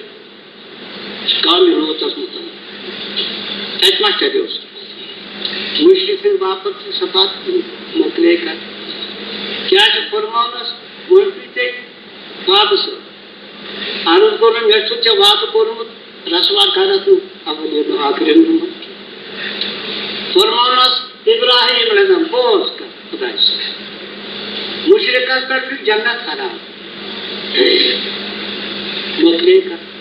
قومِ لوطس متعلق۔ تتہِ ما چلیو سُہ؟ مُشرِک سٕنٛدِ باپتھ چھِ صفات مۄکلے کتھ۔ کیٛازِ فرماونس گۄڈٕ پیٚیہِ ژےٚ وعدٕ سۭتۍ؟ عرض کوٚرُن، مےٚ چھُ ژےٚ وعدٕ کوٚرمُت، رسوا کرکھ نہٕ اولین و آخرین منٛز۔ فرماونس ابراہیم علیہ السلام، بوز کتھ خدایہِ سٕنٛز۔ مُشرِکس پٮ۪ٹھ چھُ جنت حرام۔ مۄکلے کتھ۔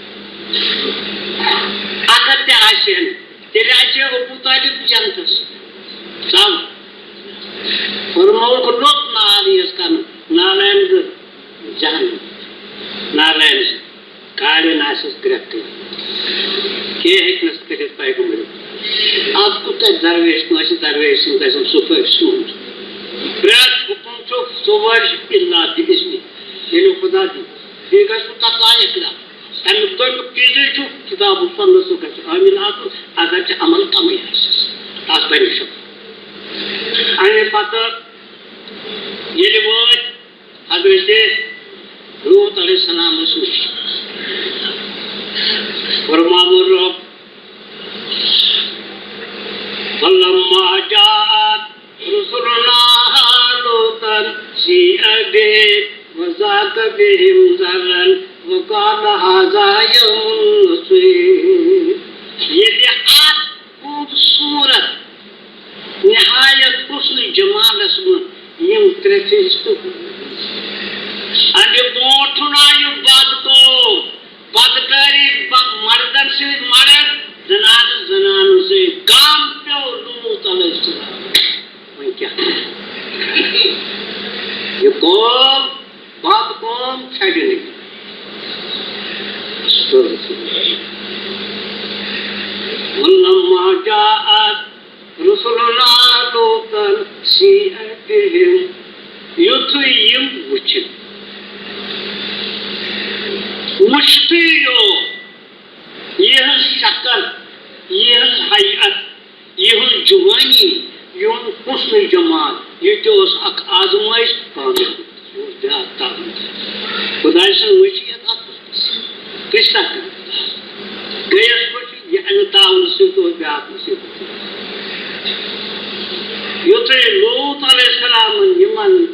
اگر تہِ آسہِ ہن، تیٚلہِ آسہِ ہے ابو طالب جنتس۔ ژاو۔ فرمووُکھ، لوٚگ نار یِیَس کرنہٕ، نالین زٕ جہنم۔ نالین زٕ۔ کارٮ۪ن آسٮ۪س گرٛٮ۪کہٕ۔ کینٛہہ ہیٚکہِ نہٕ سُہ کٔرِتھ پیغمبر۔ اَتھ کوٗتاہ درویش، کٲنٛسہِ درویش سٕنٛدۍ گژھن سُہ پٲٹھۍ سوٗنٛچ۔ پرٛٮ۪تھ حُکُم چھُ سُہ وٲرِش اِلا بِاِذنہِ، ییٚلہِ خۄدا دی۔ بیٚیہِ گژھِ نہٕ تَتھ لایق کانٛہہ۔ تَمیُک تَمیُک چیٖزٕے چھُ کِتاب و سُنت سۭتۍ گژھِ عٲمِل آسُن، اگر ژےٚ عمل کَمٕے آسٮ۪س۔ تَتھ بَنہِ شُکر۔ اَمہِ پَتہٕ ییٚلہِ وٲتۍ حضرت لوط علیہ السلامس نِش۔ فرماوُن رب، فلما جاءت رسلنا لوطا سيء بهم وضاق بهم ذرعا وقال هذا يوم عسير۔ ییٚلہِ اَتھ خوٗبصوٗرت نہایت حسن جمالس منٛز یِم ترٛےٚ فرشتہٕ۔ اَمہِ برونٛٹھ ہُن آیہِ بد قوم، بدکٲری ب-، مردن سۭتۍ مرد، زنانہٕ زنانن سۭتۍ۔ غم پیوٚو لوط علیہ السلام۔ وۄنۍ کیٛاہ کرٕ؟ یہِ قوم، بد قوم ژھرِ نہٕ۔ ولما جاءت رسلنا لوطا سيء بهم۔ یُتھُے یِم وٕچھِن، وٕچھتٕے یوت یِہٕنٛز شکل، یِہٕنٛز ہیئت، یِہٕنٛز جوانی، یِہُنٛد حسن و جمال، یہِ تہِ اوس اکھ آزمٲیش کامل۔ یہِ اوس بیٛاکھ تعبیر۔ خۄداے سٕنٛز مٔشیت اَتھ اوس۔ کۭژاہ کَتھ۔ گٔیَس پٮ۪ٹھ یہِ اَمہِ تعاوُن سۭتۍ اوس بیٛاکھ مُصیٖبت۔ یُتھُے لوط علیہ السلامن یِمن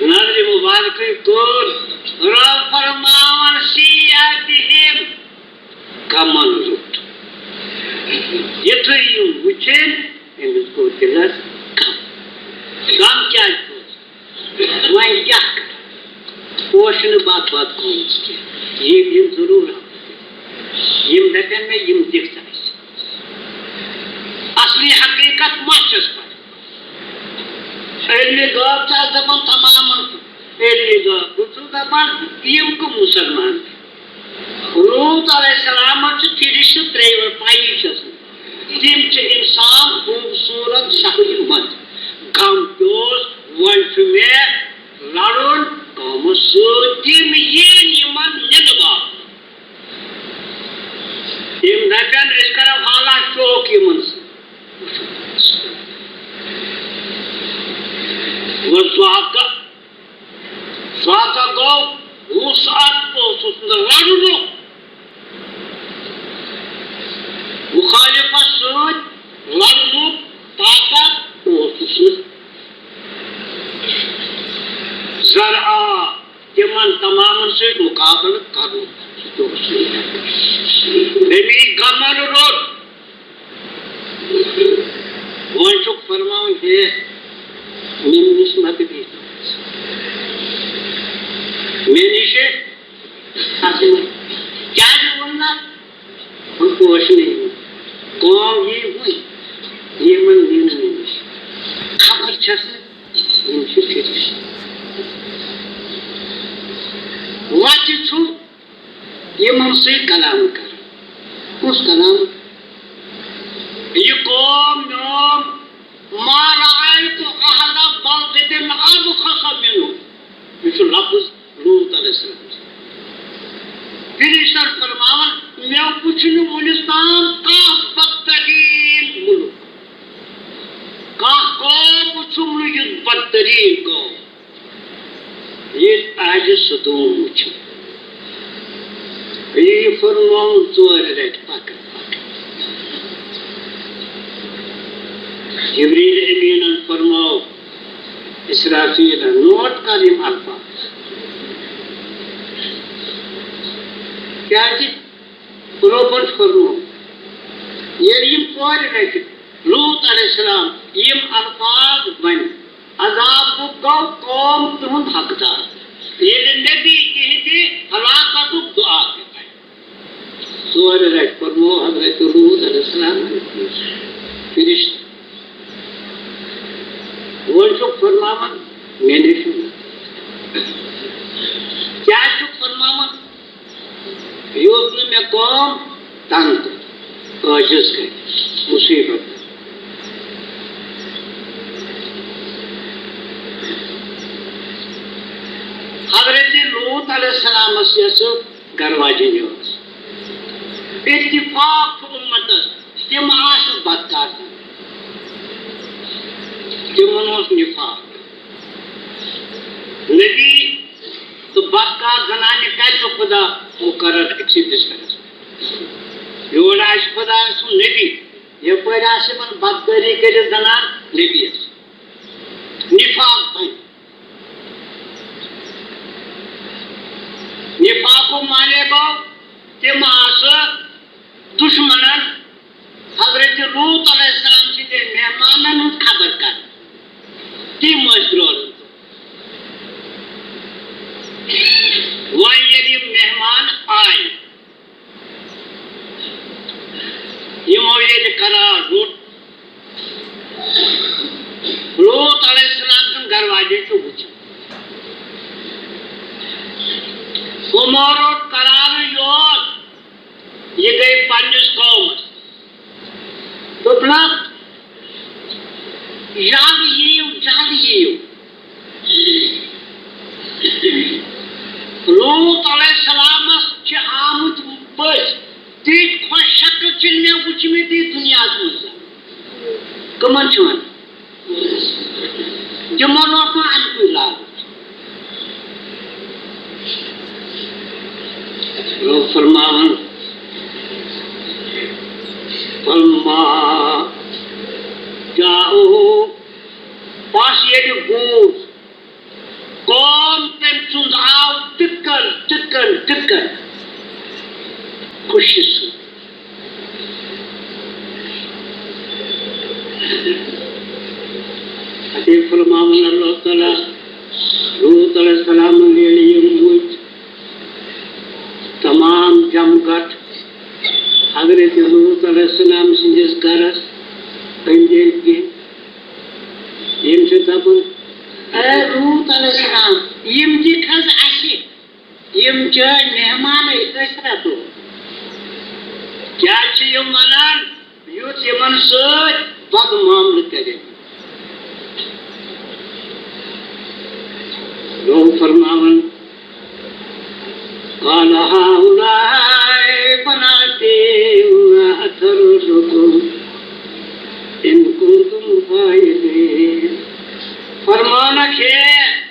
نظرِ مُبارکٕے کٔر، رب فرماوان، سیئ بہم، غمن لوٚٹ۔ یُتھُے یِم وٕچھِن، أمِس گوٚو دِلس غم۔ غم کیٛازِ گوٚو؟ وۄنۍ کیٛاہ کرٕ؟ پوشہٕ نہٕ بہٕ اَتھ بد قومس کینٛہہ۔ یِم یِن ضروٗر حقس دِنہِ۔ یِم دَپن مےٚ، یِم دِکھ ژٕ اَسہِ۔ اصلی حقیٖقت ما چھَس پَے؟ علمِ غٲب چھِ اَتھ دَپان تمامن چھُ۔ علمِ غٲب۔ بہٕ چھُس دَپان، یِم کٕم مُسلمان چھِ؟ لوط علیہ السلامس چھِ فرشتہٕ ترٛیٚیہِ وَ-، پَیی چھَس نہٕ۔ تِم چھِ اِنسان خوٗبصوٗرت شکلہِ منٛز۔ غم پیوس، وۄنۍ چھُ مےٚ لڑُن قومس سۭتۍ۔ تِم یِن یِمن نِنہٕ باپتھ۔ تِم دَپن، أسۍ کرو حالہ شوق یِمن سۭتۍ۔ وضاق، ضاق گوٚو وسعت اوسُس نہٕ، لڑنُک، مخالفس سۭتۍ لڑنُک طاقت اوسُس نہٕ۔ ذرعا، تِمن تمامن سۭتۍ مقابلہٕ کرُن، سُہ تہِ اوس نہٕ ہٮ۪کان۔ مےٚ نی غمن روٚٹ۔ وۄنۍ چھُکھ فرماوان، ہے، مےٚ نِش مہ تہِ بِہِو۔ مےٚ نِش اَصٕل۔ کیٛازِ ووٚن نہ؟ بہٕ پوشہٕ نہٕ یِمن۔ قوم یی وٕنۍ، یِمن نِنہٕ مےٚ نِش۔ خبر چھَس نہٕ، یِم چھِ فرشتہٕ۔ وَتہِ چھُ یِمن سۭتۍ کلام کران۔ کُس کلام؟ یہِ قوم میون، ما رأیت اہل بلدة ارخص منہ۔ یہِ چھُ لفظ لوط علیہ السلام۔ فرشتن فرماوان، مےٚ وُچھ نہٕ وُنیُس تام کانٛہہ بدتریٖن مُلک، کانٛہہ قوم وُچھُم نہٕ یُتھ بدتریٖن قوم، ییٚتہِ آسہِ سُہ دوٗم وُچھُن۔ یہِ فرمووُن ژورِ لٹہِ، پکھ، پکھ۔ جبریل امیٖنن فرموو، اسرافیل، نوٹ کر یِم الفاظ۔ کیازِ رۄبن فرموو، ییٚلہِ یِم ژورِ لٹہِ لوط علیہ السلام یِم الفاظ ونہِ، عذابُک گوٚو قوم تِہُنٛد حقدار، ییٚلہِ نبی تِہنٛدِ ہلاکتُک دُعا تہِ کرِ۔ ژورِ لٹہِ کوٚرمو حضرت لوط علیہ السلام فرشتہٕ۔ وۄنۍ چھُکھ فرماوان، مےٚ نِش چھُنہٕ۔ کیٛاہ چھُکھ فرماوان؟ یوٚت نہٕ مےٚ قوم تنگ کرِ، عٲجز کرِ، مصیبت۔ حضرت لوط علیہ السلامس یۄس گرٕ واجِنۍ ٲس، اتفاق چھُ اُمتس، تِم آسہٕ بدکار زنانہٕ۔ تِمن اوس نفاق۔ نبی تہٕ بدکار زنانہِ کتہِ چھُ خدا مقرر أکسٕے بسترس پٮ۪ٹھ؟ یور آسہِ خدا سُنٛد نبی، یپٲرۍ آسہِ یِمن بدکٲری کٔرِتھ زنان نبیس۔ نفاق بنہِ۔ نفاقُک معنی گوٚو، تِم آسہٕ دُشمنن حضرت لوط علیہ السلام سٕنٛدٮ۪ن مہمانن ہٕنٛز خبر کران۔ تِم ٲسۍ درٛٲرٕم۔ وۄنۍ ییٚلہِ یِم مہمان آے، یِمو ییٚلہِ قرار روٚٹ، لوط علیہ السلام سُنٛد گرٕ واجِنۍ چھُ وٕچھان۔ یِمو روٚٹ قرارٕے یوت، یہِ گٔے پننِس قومس۔ دوٚپنکھ، جلد یِیِو، جلد یِیِو۔ لوط علیہ السلامس چھِ آمٕتۍ پٔژھۍ، تِتھۍ خۄش شکل چھِنہٕ مےٚ وٕچھمٕتۍ یَتھ دُنیاہس منٛز۔ کٕمن چھِ وَنان؟ تِمن اوس نہٕ اَمہِ کُے لاگُن۔ رۄب فرماوان، فلما جاءوه، پس ییٚلہِ بوٗز، قوم تٔمۍ سُنٛد آو تِتھ کٔنۍ، تِتھ کٔنۍ، تِتھ کٔنۍ، خوشی سۭتۍ۔ اتے فرماوان اللہ تعالیٰ، لوط علیہ السلام ییٚلہِ یِم وٕچھ، تمام جمگٹ حضرت لوط علیہ السلام سٕنٛدِس گرس أنٛدۍ أنٛدۍ کِنۍ، یِم چھِ دَپان، اے لوط علیہ السلام، یِم دِکھ حظ اَسہِ، یِم چٲنۍ مہمانٕے، أسۍ رَٹو۔ کیٛاہ چھِ یِم وَنان، یُتھ یِمن سۭتۍ بد معاملہٕ کَرِ؟ گوٚو فرماوان، قال هؤلاء بناتي إن أطهر لكم إن كنتم فاعلين۔ فرماونکھ، ہے،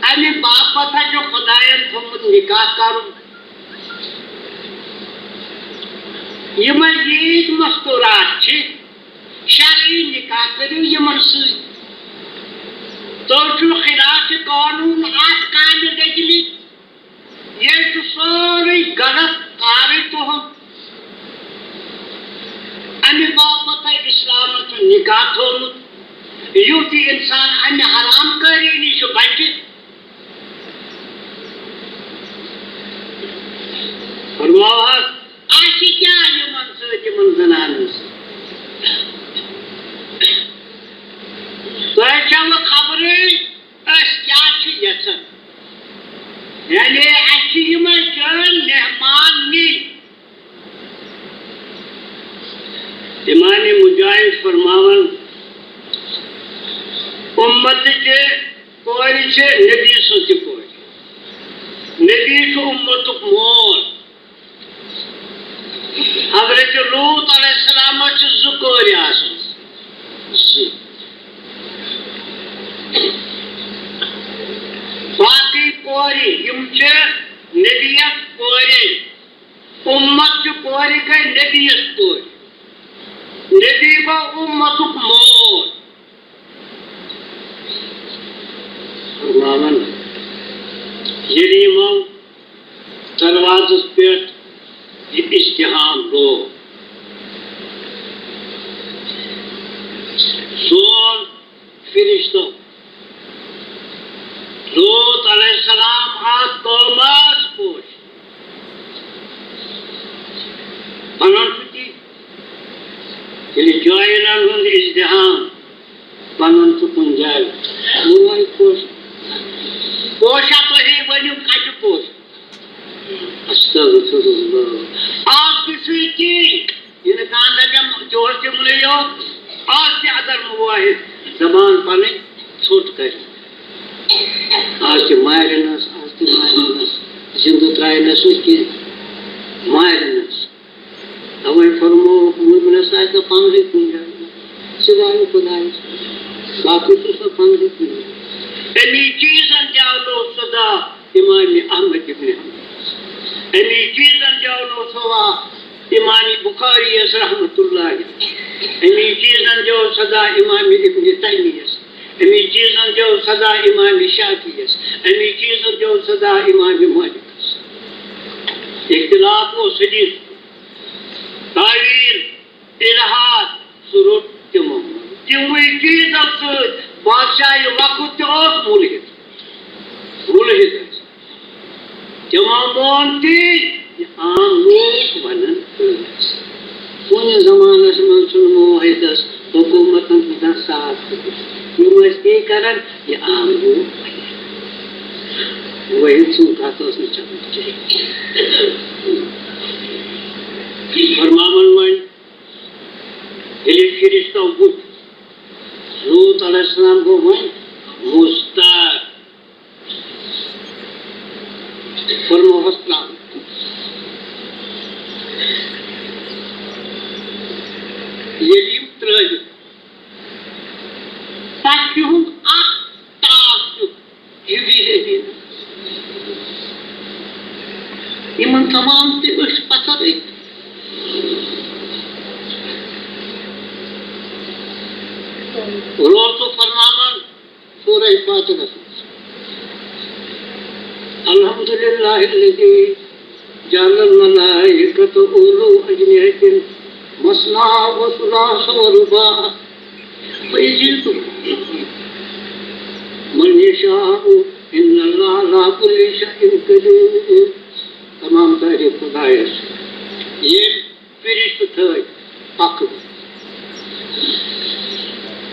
اَمہِ باپتھ ہا چھُ خۄدایَن تھوٚومُت نکاح کَرُن۔ یِمَے ییٖتۍ مستوٗرات چھِ، شرعی نکاح کٔرِو یِمَن سۭتۍ۔ تُہۍ چھِو خلاف قانوٗن اَتھ کامہِ لٔگمٕتۍ۔ ییٚلہِ چھُ سورُے غلط کارٕے تُہُنٛد۔ اَمہِ باپتھ ہے اِسلامَن چھُ نکاح تھوٚومُت، یُتھ یہِ اِنسان اَمہِ حرام کٲری نِش بَچہِ۔ فرماو حظ، اَسہِ کیٛاہ یِمَن سۭتۍ، یِمَن زنانَن سۭتۍ؟ تۄہہِ چھَوٕ خبرٕے أسۍ کیٛاہ چھِ یَژھان؟ یعنی اَسہِ چھِ یِمَے چٲنۍ مہمان نِنۍ۔ امام مجاہد فرماوان، اُمتٕچہِ کورِ چھِ نبی سٕنٛز تہِ کورِ۔ نبی چھُ اُمتُک مول۔ حضرت لوط علیہ السلامس چھِ زٕ کورِ آسان۔ زٕ۔ باقٕے کورِ یِم چھِ نبیَس کورِ۔ اُمت چھِ کورِ گٔے نبیَس کورِ۔ نبی گوٚو اُمتُک مول۔ فرماوان، ییٚلہِ یِمو دروازس پٮ۪ٹھ یہِ اجتحام لوگ، سون فرشتو لوط علیہ السلام آس قومس پوش۔ بنان چھُ تی۔ ییٚلہِ جاہلن ہُنٛد اجتحام بنان چھُ کُنہِ جایہِ، وۄنۍ پوش، پوشا تُہی ؤنِو کتہِ پوش؟ استغفر اللہ۔ آز تہِ چھُ یہِ تی۔ یہِ نہٕ کانٛہہ دَپٮ۪م جوش تہِ مُلے یوت۔ آز تہِ اگر مُواحد زبان پنٕنۍ ژھوٚٹ کرِ۔ آز تہِ مارِنَس، آز تہِ مارِنَس، زِندٕ ترٛاینَس نہٕ کینٛہہ، مارِنَس۔ اَوَے فرمووُکھ، مُؤمنَس آسہِ نہٕ پنٛدہٕے کُنہِ جایہِ، سِوایہِ خۄدایَس۔ باقٕے چھُس نہٕ پنٛدہٕے کُنہِ جایہِ۔ اَمی چیٖزَن دیٛاونو صدا امام احمد ابن حنبلس۔ امی چیزن دیونو صدا امام بخاری یس رحمت اللہ۔ امی چیزن دیو صدا امام ابن تیمیہ یس۔ امی چیزن دیو صدا امام شافعی یس۔ امی چیزن دیو صدا امام مالک یس۔ اختلاف اوس حدیث، تعویل، الحاد، سُہ روٚٹ تِمو منٛز۔ تِموٕے چیٖزو سۭتۍ بادشاہہِ وقت تہِ اوس مُلحد۔ مُلحد ٲسۍ۔ تِمو مون تی یہِ عام لوٗکھ وَنان ٲسۍ۔ کُنہِ زمانس منٛز چھُنہٕ موحدس حکوٗمتن ہُنٛد ساتھ دیُتمُت۔ یِم ٲسۍ تی کران، یہِ عام لوٗکھ وَنان۔ وحید سُنٛد کتھ ٲس نہٕ چلان کینٛہہ۔ فرماوان وۄنۍ، ییٚلہِ فرشتو وُچھ، لوط علیہ السلام گوٚو وۄنۍ مُستر۔ فرمووُس ترٛاو۔ ییٚلہِ یِم ترٛٲوِکھ، پتہٕ تِہُنٛد اکھ ٹاس دیُت۔ یہِ گٔے أمیٖن۔ یِمن تمام تہِ أچھ پتھر أتھۍ۔ روزو فرماوان سورہ فاتحس منٛز، الحمد للہ الذی جعل الملائکۃ اولی اجنحۃ مثنی و ثلاث و رباع۔ فیزید من یشاء، ان اللہ علی کل شیء قدیر۔ تمام تعریف خدایس، ییٚمۍ فرشتہٕ تھٲے پکھ۔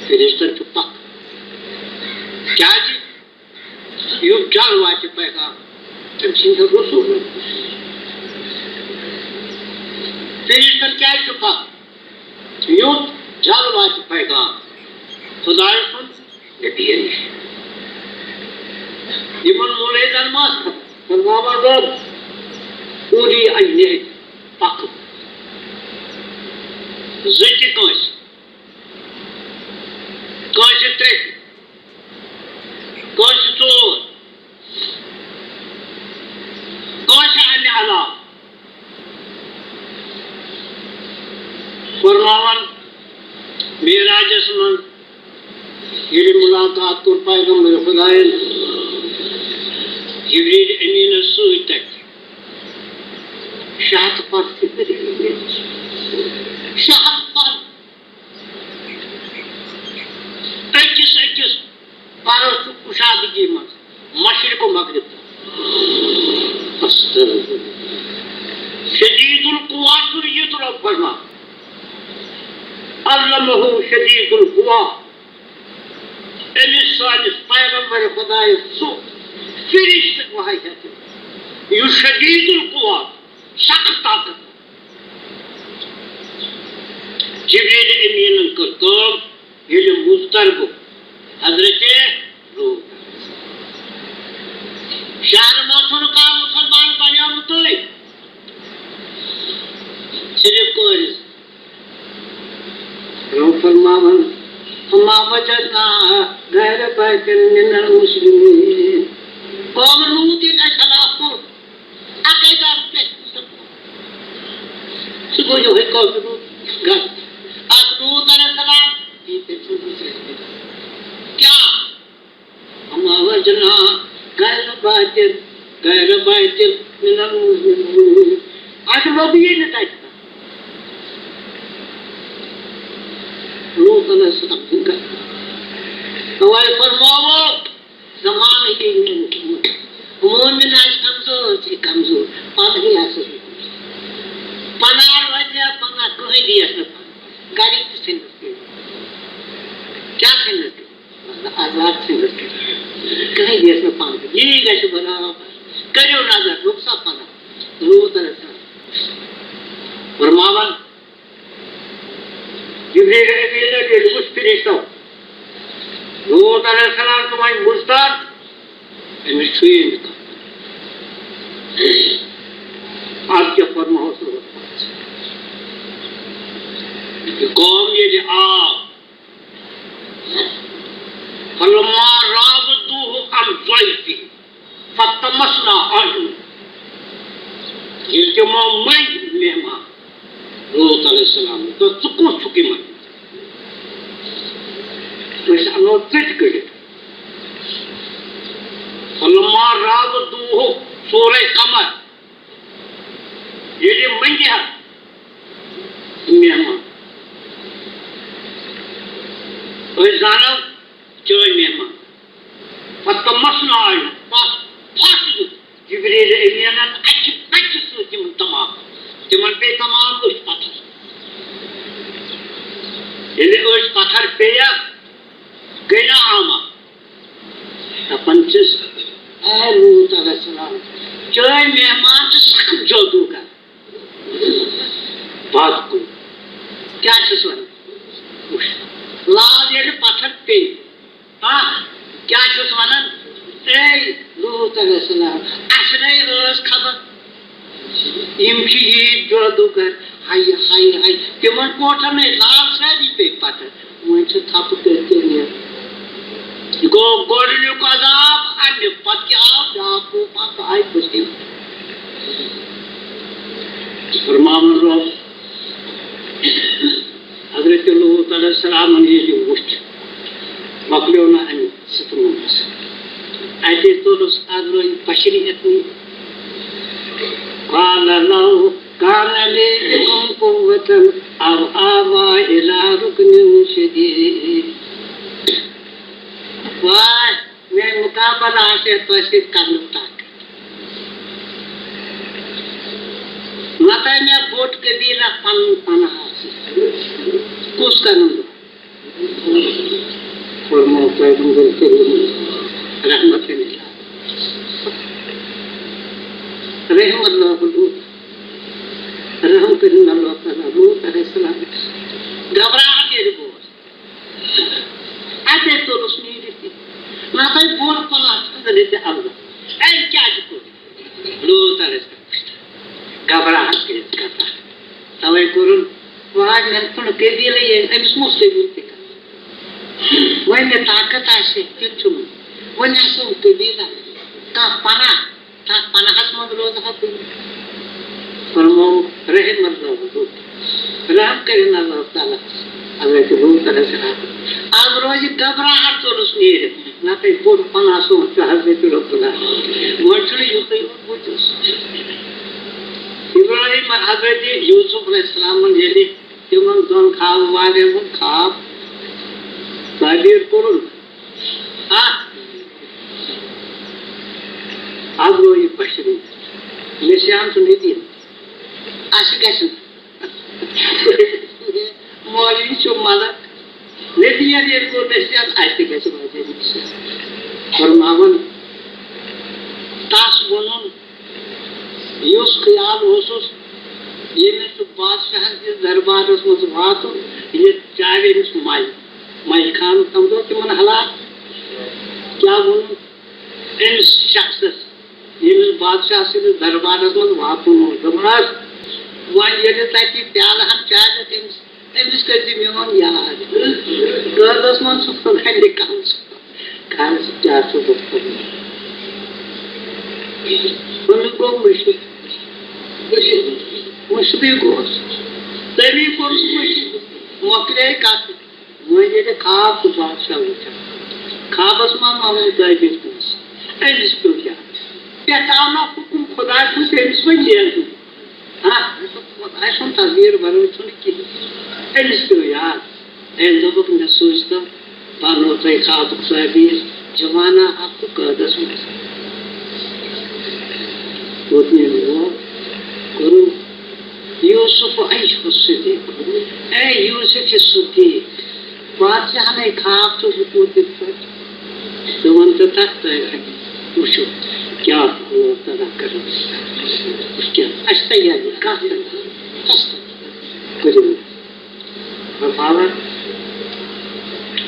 فرشتن چھُ پکھ۔ کیازِ؟ یُتھ جل واتہِ پیغام، تٔمۍ سٕنٛدِ رسول۔ فرشتن کیازِ چھُ پکھ؟ یُتھ جل واتہِ پیغام خدایہِ سُنٛد نبی نِش۔ یِمن مُلحدن ما فرماوان رۄب، اولی اجنحت پکھ۔ زٕ تہِ کٲنٛسہِ، کٲنٛسہِ ترٛےٚ تہِ، کٲنٛسہِ ژور، کٲنٛسہِ اَمہِ علاوٕ۔ فرماوان معراجس منٛز ییٚلہِ مُلاقات کوٚر پیغمبر خدایَن جبریل امیٖنس سۭتۍ تَتہِ، شےٚ ہَتھ پَر تہِ کٔرِکھ۔ شےٚ ہَتھ پَر۔ أکِس أکِس پَرَس چھُ کُشادگی منٛز مشرق و مغرب تام۔ استغفر۔ شدید القوا چھُنہٕ یہِ تہِ رۄب فرمان، علمہ شدید القوا۔ أمِس سٲنِس پیغمبر خدایَس سُہ فرشتہٕ وحی ہیٚتھ، یُس شدید القوا، سخت طاقت۔ جبریل امیٖنن کٔر کٲم، ییٚلہِ مُضطر گوٚو حضرت لوط۔ شہرٕ منٛز چھُنہٕ کانٛہہ وجدنا غیر بیت من المسلمین۔ قوم لوط ییٚلہِ اَسہِ ہلاک کوٚر، اَکے گرٕ پٮ۪ٹھ۔ سُہ گوٚو یِہوٚے قوم لوط گرٕ۔ اَکھ لوط علیہ السلام، یہِ تٔمۍ سٕنٛز مُصیبت۔ کیٛاہ؟ وما وجدنا غیر بیت، غیر بیت من المسلمین۔ اَسہِ لوٚب یہِ نہٕ تَتہِ۔ لوط علیہ السلام سُنٛد گرٕ۔ تَوَے فرماوو، زمانہٕ یی نہٕ۔ مومن آسہِ کمزور، چھِ کمزور۔ پنہٕے آسہِ پناہ روزِ ہا پناہ، کٕہٕنۍ دِیَس نہٕ پناہ۔ گرِکۍ تہِ ژھٕنِس کٔرِتھ۔ کیٛاہ ژھٕنِس کٔرِتھ؟ آزاد ژھٕنِس کٔرِتھ۔ کٕہٕنۍ دِیَس نہٕ پناہ۔ یی گژھِ برابر۔ کٔرِو نظر، لوٚب سا پناہ۔ لوط علیہ السلام فرماوان، جبریل امیٖنَن ییٚلہِ وُچھ فرشتو، لوط علیہ السلام تہٕ وۄنۍ وُچھ تَتھ، أمِس چھُیی نہٕ کانٛہہ۔ اَدٕ کیٛاہ فرماوس لوط پتہٕ؟ یہِ قوم ییٚلہِ آو، فلما راودوه عن ضيفه فطمسنا أعينهم۔ ییٚلہِ تِمو مٔنگۍ مہمان لوط علیہ السلام، دوٚپ، "ژٕ کُس چھُکھ یِمن؟ أسۍ اَنو ژٕ تہِ کٔڑِتھ۔" فلما راودوه، سورہ قمر، ییٚلہِ یِم مٔنگۍ ہا مہمان، أسۍ زانو چٲنۍ مہمان۔ پتہٕ مَسنہٕ آیہِ پَتھ پھَش دیُت جبریل امیٖنَن اَکہِ پَچہِ سۭتۍ تِمَن تمام۔ تِمَن پیٚیہِ تمام أچھ پَتھر۔ ییٚلہِ أچھ پَتھر پیٚیَکھ، گٔے نا آما۔ دَپان چھِس، "اے لوط علیہ السلام، چٲنۍ مہمان چھِ سخت جادوگر۔ بد گوٚو۔" کیٛاہ چھِس وَنان؟ وٕچھ، لال ییٚلہِ پَتھر پیٚیہِ، ہا، کیٛاہ چھُس وَنان؟ اے لوط علیہ السلام، اَسہِ نے ٲس خبر۔ یِم چھِ ییٖتۍ جادوگر، ہَے، ہَے، ہَے۔ تِمَن کوٹھٮ۪ن ہے لال سٲری پیٚیہِ پَتہٕ۔ وۄنۍ چھِ تھپہٕ کٔرۍ کٔرۍ یہِ۔ یہِ گوٚو گۄڈٕنیُک عذاب اَمیُک۔ پَتہٕ کیٛاہ آو؟ بیٛاکھ گوٚو پَتہٕ آیہِ مُصیٖبت۔ فرماوان رۄب، حضرت لوط علیہ السلامن ییٚلہِ وُچھ، مۄکلیو نہٕ اَمہِ سٕترٕ منٛز۔ اَتے توٚرُس اَزرٲیِل بشریت نِنہِ۔ قال لو كان لي بكم قوة أو آوى إلى ركن شديد۔ واے، میانہِ مُقابلہٕ آسہِ ہے تۄہہِ سۭتۍ کرنُک طاقت۔ نتہٕ مےٚ بوٚڑ قبیلہ پنُن پناہ آسہِ۔ کُس کرن بہٕ؟ فرموو پیغمبر کریم رحمت اللہ، رحم اللہ لوط، رحم کریم اللہ تعالیٰ لوط علیہ السلام۔ گھبراہٹ ییٚلہِ گوس، اَتے توٚرُس نیٖرِتھ تہِ۔ نہ تۄہہِ بوٚڑ پلاٹ حضرت اللہ۔ أمۍ کیٛازِ کوٚر؟ لوط علیہ السلام گھبراہٹ کٔرِتھ کرتا۔ توے کوٚرُن، واے مےٚ پھُنڈ قبیلہٕ ییٚمۍ أمِس مُصیبت تہِ کٔر۔ وۄنۍ مےٚ طاقت آسہِ ہے، تیُتھ چھُم۔ وۄنۍ آسہِ ہے قبیلہ، کانٛہہ پناہ، تتھ پناہس منٛز روزٕ ہا بہٕ۔ فرموو، رحم اللہ لوط، رحم کٔرِن اللہ تعالیٰ حضرت لوط علیہ السلام۔ از روزِ گھبراہٹ ژوٚلُس نیٖرِتھ، نتہٕ بوٚڑ پناہ سونچ چھُ حضرت رب العالمین۔ وۄنۍ چھُنہٕ یُتُے یوت بوٗزِتھ۔ ابراہیم، حضرت یوسف علیہ السلامن ییٚلہِ تِمن دۄن خواب والٮ۪ن ہُنٛد خواب تعبیٖر کوٚرُن، اکھ از گوٚو یہِ بشری نسیان چھُ نٔدیٖن۔ اَسہِ گژھِ نہٕ۔ مولوی چھُ ملک۔ نٔدیٖن ییٚلہِ گوٚو نسیان، اَسہِ تہِ گژھِ واریاہ نسیان۔ فرماوان، تَس ووٚنُن، یُس خیال اوسُس، ییٚمِس چھُ بادشاہَس کِس دربارَس منٛز واتُن، یہِ چاوِ أمِس مَے۔ مَے خان سَمجھو تِمَن حالات۔ کیٛاہ ووٚنُن أمِس شخصَس، ییٚمِس بادشاہ سٕنٛدِس دربارَس منٛز واتُن اوس؟ دوٚپمَس، وۄنۍ ییٚلہِ تَتہِ پیالہٕ ہَن چاے تٔمِس أمِس کٔرۍ زِ میون یاد۔ قٲدس منٛز چھُ خۄداے نِکان سُہ۔ خان صٲب کیٛاہ چھُ گوٚمُت؟ أمِس گوٚو مٔشِتھ۔ مٔشِتھ۔ مٔشِتھٕے گوس۔ تٔمی کوٚرُس مٔشِتھ۔ مۄکلے کَتھ۔ وۄنۍ ییٚلہِ خواب چھُ بادشاہ وٕچھان، خوابَس منٛز مَمہٕ دٲدِس منٛز، أمِس پیوٚو یاد۔ پٮ۪ٹھ آو نہ حُکُم خۄداے سُنٛد، تٔمِس وۄنۍ نیرُن۔ ہاں، خۄداے سُنٛد تصویر ورٲے چھُنہٕ کِہیٖنۍ۔ أمِس پیوٚو یاد۔ أمۍ دوٚپُکھ، "مےٚ سوٗزۍ تو، پَنُن تۄہہِ خاصُک تعبیٖر، جوانہ اَکھ تہٕ قٲدَس منٛز۔" ووت مےٚ یور، کوٚرُن یوٗسف ایوب صدیق، اے یوٗسف صدیق، بادشاہنے خواب چھُ وُچھمُت یِتھ پٲٹھۍ۔ ژٕ وَن تہٕ تَتھ تہٕ وٕچھو کیٛاہ اللہ تعالیٰ کَرِ۔ وٕچھ کیٛاہ اَسہِ تیٲری کَتھ تہٕ کَس تہٕ کٔرِو۔ بابا،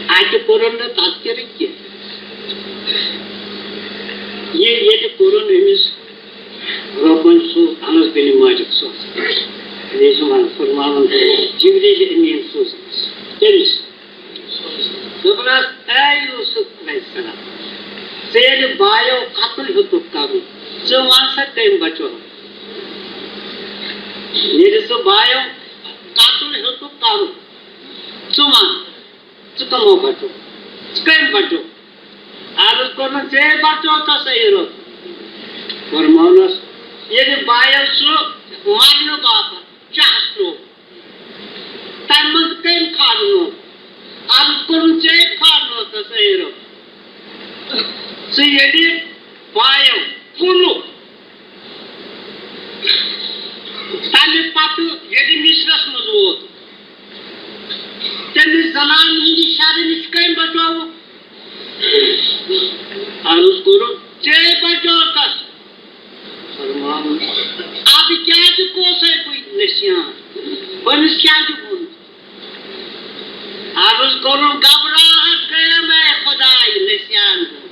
اَتہِ کوٚرُن نہٕ تَذکِرٕ کینٛہہ۔ یہِ ییٚلہِ کوٚرُن أمِس رۄبن سُہ انس بن مالک سُہ، بیٚیہِ چھُ وَنان، فرماوان، جبریل امیٖن سوٗزنَس تٔمِس۔ دوٚپنَس، اے یوسف علیہ السلام، ژےٚ ییٚلہِ بایو قتل ہیوٚتُکھ کرُن، ژٕ وَن سا کٔمۍ بچوو؟ ییٚلہِ ژٕ بایو قتل ہیوٚتُکھ کرُن، ژٕ وَن، ژٕ کَمو بچوو؟ ژٕ کٔمۍ بچوو؟ عرض کوٚرنَس، ژے بچوو تہٕ صحیح روٚت۔ فرمونَس، ییٚلہِ بایو سُہ مرنہٕ باپتھ چاہس تروو، تَمہِ منٛز کٔمۍ کھارنو؟ عرض کوٚرُن، ژے کھارنو تہٕ صحیح روٚت۔ ژٕ ییٚلہِ بایو کُنُکھ، تَمہِ پتہٕ ییٚلہِ مصرس منٛز ووت، تٔمِس زنانہِ ہٕنٛدِ شرٕ نِش کٔمۍ بچووُکھ؟ عرض کوٚرُن، ژے بچووتس۔ فرماوُن، ادٕ کیٛازِ کوسے بہٕ نسیان؟ أمِس کیٛازِ ووٚن؟ عرض کوٚرُن، گھبراہٹ گٔیم، اے خداے، نسیان گوٚو۔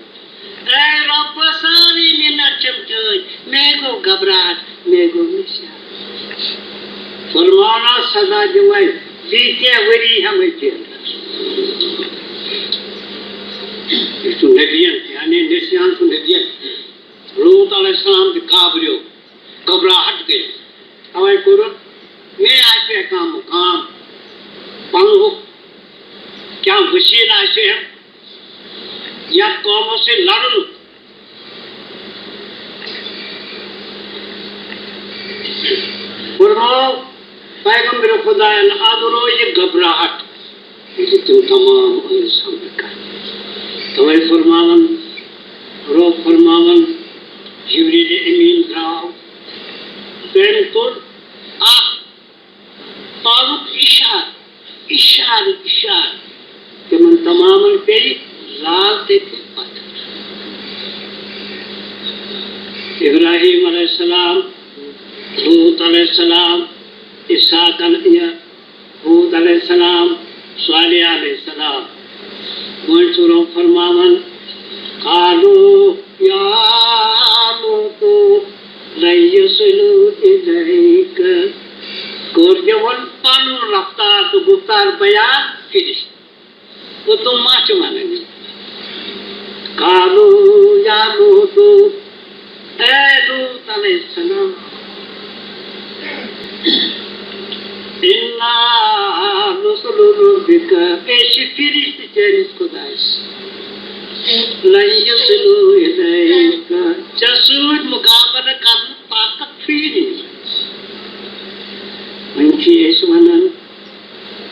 اے رۄب، سٲرٕے مِنت چھَم چٲنۍ، مے گوٚو گھبراہٹ، مے گوٚو نسیان۔ فرماونا سزا دِمَے، بیٚیہِ کینٛہہ ؤری ہٮ۪مَے جیلَس۔ یہِ چھُ نبیَن، یعنی نسیان چھُ نبیَن۔ لوط علیہ السلام تہِ گابریو، گھبراہٹ گٔے۔ تَوَے کوٚرُن، مے آسہِ ہا کانٛہہ مُقام، پَنُن کانٛہہ وسیٖلہٕ آسہِ ہا یَتھ قومَس سۭتۍ لَڑُن۔ فرماو پیغمبر خدایَن، اَدٕ روزِ گھبراہٹ۔ ییٚلہِ تِم تمام أمِس حملہٕ کرِ۔ توے فرماوان، رۄب فرماوان، جبریل امیٖن درٛاو۔ تٔمۍ کوٚر اکھ پاوُک اِشارٕ، اِشارٕ، اِشارٕ۔ تِمن تمامن پیٚیہِ لال تٔتھۍ پتھر۔ ابراہیم علیہ السلام، لوط علیہ السلام، اسحاق علیہ، ہود علیہ السلام، صالح علیہ السلام۔ وۄنۍ چھُ رۄب فرماوان، قالوا یا لوط لن یصلوا الیک۔ کوٚر تِمن پنُن رفتار تہٕ گُفتار بیان فِنِش۔ گوٚو تِم ما چھِ وَنان یہِ؟ قالوا یا لوط، اے لوط علیہ السلام، انا رسل ربک، أسۍ چھِ فرشتہٕ چٲنِس خۄدایہِ سٕنٛدۍ۔ لن یصلوا الیک، ژےٚ سۭتۍ مقابلہٕ کرنُک طاقت چھُیی نہٕ یِمن۔ وۄنۍ چھِ أسۍ وَنان،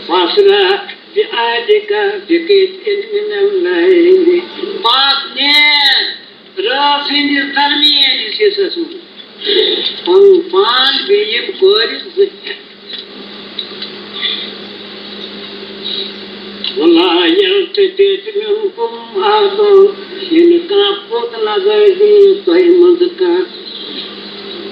فاصرف بعبدک بقطع من اللیل، پاس نیر رٲژ ہٕنٛدِس درمیٲنِس حصس منٛز پنُن پان بیٚیہِ یِم کورِ زٕ ہٮ۪تھ۔ ولا یلتفت منکم احد، یہِ نہٕ کانٛہہ پوٚت نظر دِیہِ تۄہہِ منٛزٕ کانٛہہ۔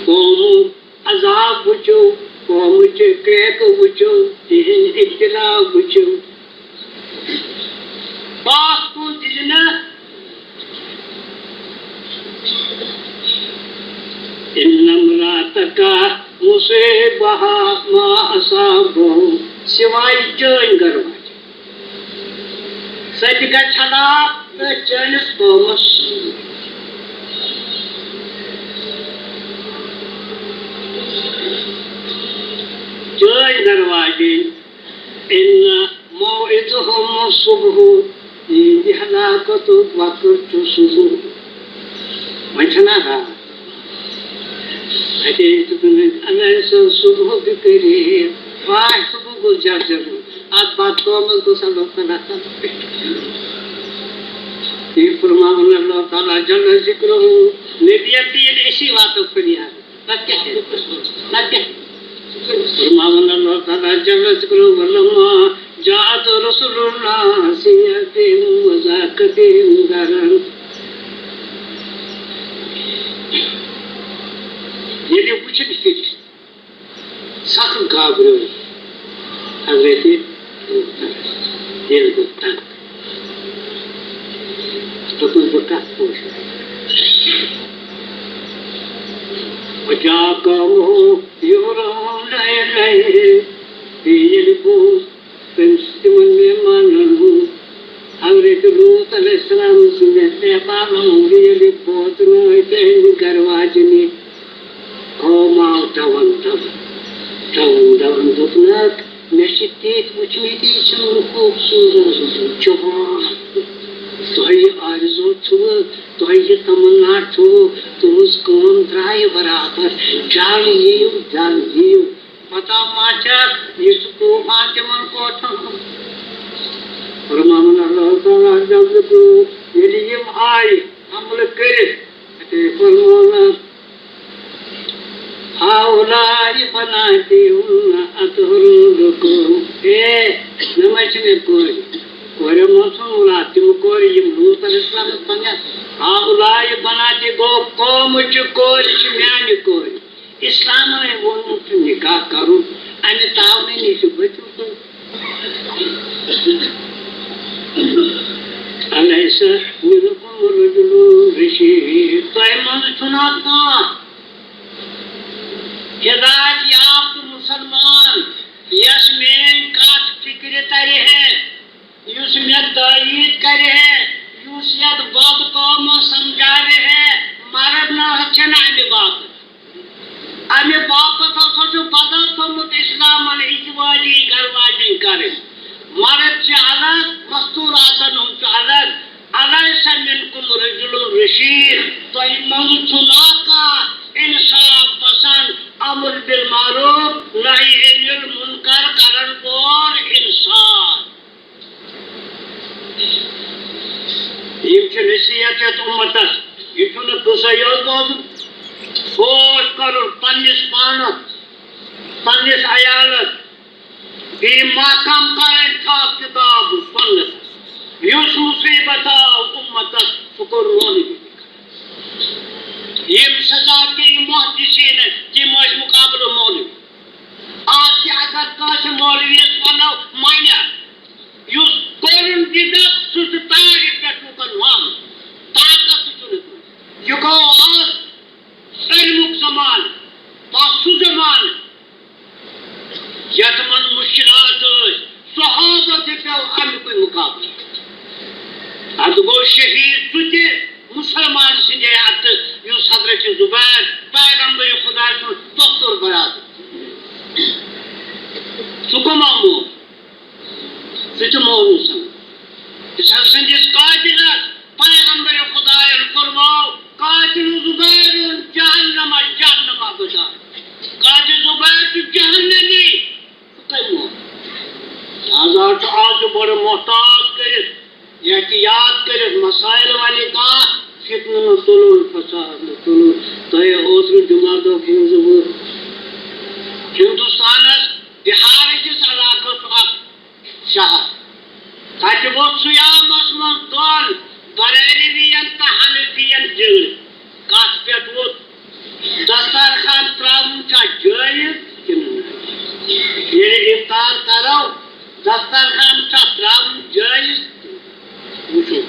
قومُک عذاب وٕچھِو، قومٕچ کرٛیکہٕ وٕچھِو، تِہِنٛدۍ ابتلا وٕچھِو۔ پاس کُن تہِ نہٕ۔ ان امرأتک مصیبہا ما اصابہ۔ سوائے چٲنۍ گرٕ واجہِ۔ سۄ تہِ گژھِ ہلاک تہٕ چٲنِس قومس سۭتۍ۔ چٲنۍ گرٕ واجٮ۪ن، ان موعدہم الصبح، یِہنٛدِ ہلاکتُک وقت چھُ صبح۔ وۄنۍ چھَنا راتھ؟ اَتے چھُ دَپان، الیس الصبح بقریب؟ واے، صبح گوٚو جلد جلد۔ اَتھ بدقومس گوٚژھ اللہ تعالیٰ تَتھ پٮ۪ٹھ۔ یہِ فرماوُن اللہ تعالیٰ جل ذکرہ، نبی اکرم ییٚلہِ أسی واتو فریاد۔ نتہٕ کیٛاہ؟ نتہٕ کیٛاہ؟ فرماوان اللہ تعالیٰ جل ذکرہ، ولما جاءت رسلنا سیئ بهم وضاق بهم ذرعا۔ ییٚلہِ وٕچھن فرشتہٕ، سخت گابریو حضرت لوط علیہ السلام۔ دل گوٚو تنگ۔ دوٚپُن، بہٕ کتھ پوشہٕ؟ وجاء قومه يهرعون إليه۔ بیٚیہِ ییٚلہِ بوٗز تٔمۍ سٕنٛدِ تِمن مہمانن ہُنٛد، حضرت لوط علیہ السلام سٕنٛدِ اہبابن ہُنٛد ییٚلہِ بوزنٲے تِہنٛدِ گرٕ واجنہِ، قوم آو دون دون، دون دون۔ دوٚپنکھ، مےٚ چھِ تِتھۍ وٕچھمٕتۍ، یہِ چھِ خوٗبصوٗرت جوان۔ تۄہہِ یہِ آرزو چھُوٕ، تۄہہِ یہِ تمنا چھُوٕ، تُہٕنٛز کٲم درٛایہِ برابر۔ جلد یِیِو، جلد یِیِو۔ پتہ ما چھکھ، یہِ چھُ طوفان تِمن کوٹھن ہُنٛد۔ فرماوان اللہ تعالیٰ جل ذکرہ، ییٚلہِ یِم آیہِ حملہٕ کٔرِتھ، اَتے فرموونکھ، هؤلاء بناتي هن أطهر لكم۔ اے، یِمے چھِ مےٚ کورِ۔ کورِ منٛز چھُنہٕ مراد تِم کورِ، یِم لوط علیہ السلام پننہِ۔ هؤلاء بناتي، گوٚو قومٕچہِ کورِ چھِ میانہِ کورِ۔ اسلامن ووٚنمُت چھُ نکاح کرُن، امہِ تعاونہٕ نِش بٔچِو تُہۍ۔ الیس منکم رجل رشید، تۄہہِ منٛز چھُنا کانٛہہ ہدایت یافتہٕ مسلمان، یس میٲنۍ کتھ فکرِ ترِ ہے، یُس مےٚ تٲیید کرِ ہے، یُس یتھ بد قومس سمجھاوِ ہے، مرن نہ چھنہٕ امہِ باپتھ۔ امہِ باپتھ ہسا چھُ بدل تھوٚمُت اسلامن ازدواجی گرٕ واجنۍ کرٕنۍ۔ مرد چھِ الگ، مستوراتن ہُنٛد چھُ الگ۔ الیس منکم رجل رشید، تۄہہِ منٛز چھُنا کانٛہہ انصاف پسند، امر بالمعروف، نہی عن المنکر کرن وول انسان؟ یِم چھِ نصیحت یَتھ اُمتَس۔ یہِ چھُنہٕ قصے یوت بوزُن، سوچ کَرُن پننِس پانَس، پننِس عیالَس۔ بیٚیہِ محکم کَرٕنۍ تھپھ کِتاب و سُنت۔ یُس مُصیٖبت آو اُمتَس، سُہ کوٚر مولوی۔ یِم سزا پیٚیہِ محدثیٖنَس، تِم ٲسۍ مُقابلہٕ مولوی۔ آز تہِ اگر کٲنٛسہِ مولویَس وَنو، مانہِ، یُس کوٚرُن بدعت، سُہ چھُ تاج پٮ۪ٹھ لُکَن وَن۔ طاقت تہِ چھُنہٕ کٲنٛسہِ۔ یہِ گوٚو آز علمُک زمانہٕ، پَتہٕ سُہ زمانہٕ، یَتھ منٛز مُشکِلات ٲسۍ، صحابہ تہِ پیوٚو اَمیُکُے مُقابلہٕ۔ اَدٕ گوٚو شہیٖد سُہ تہِ مُسلمان سٕنٛدے اَتھٕ، یُس حضرت زُبیر پیغمبر خۄداے سُنٛد پۄپھتُر برادر۔ سُہ کَم آو مول؟ سُہ تہِ مول نہٕ سَمجھ۔ أمۍ سٕنٛدِس قاتلَس پیغمبر خۄدایَن کوٚرمو قاتل زُبیر جہنم، جہنم ابدا۔ قاتل زُبیر چھُ جہنمی۔ سُہ کَمہِ مۄکھ؟ لہذا چھُ آز تہِ بڑٕ محتاط کٔرِتھ، احتیاط کٔرِتھ مسائل وَنہِ کانٛہہ، فتنہٕ نہٕ تُلُن، فساد نہٕ تُلُن۔ تۄہہِ اوترٕ جمعہ دۄہ کھیوٚو زٕ بہٕ ہندوستانس بہار کِس علاقس اکھ شہر۔ تَتہِ ووٚتھ صیامس منٛز دۄن بریلوین تہٕ حنفین جھگڑٕ۔ کتھ پٮ۪ٹھ ووٚتھ؟ دسترخوان ترٛاوُن چھا جٲیز کِنہٕ نہ؟ ییٚلہِ افطار کرو، دسترخوان چھا ترٛاوُن جٲیز؟ وٕچھِو،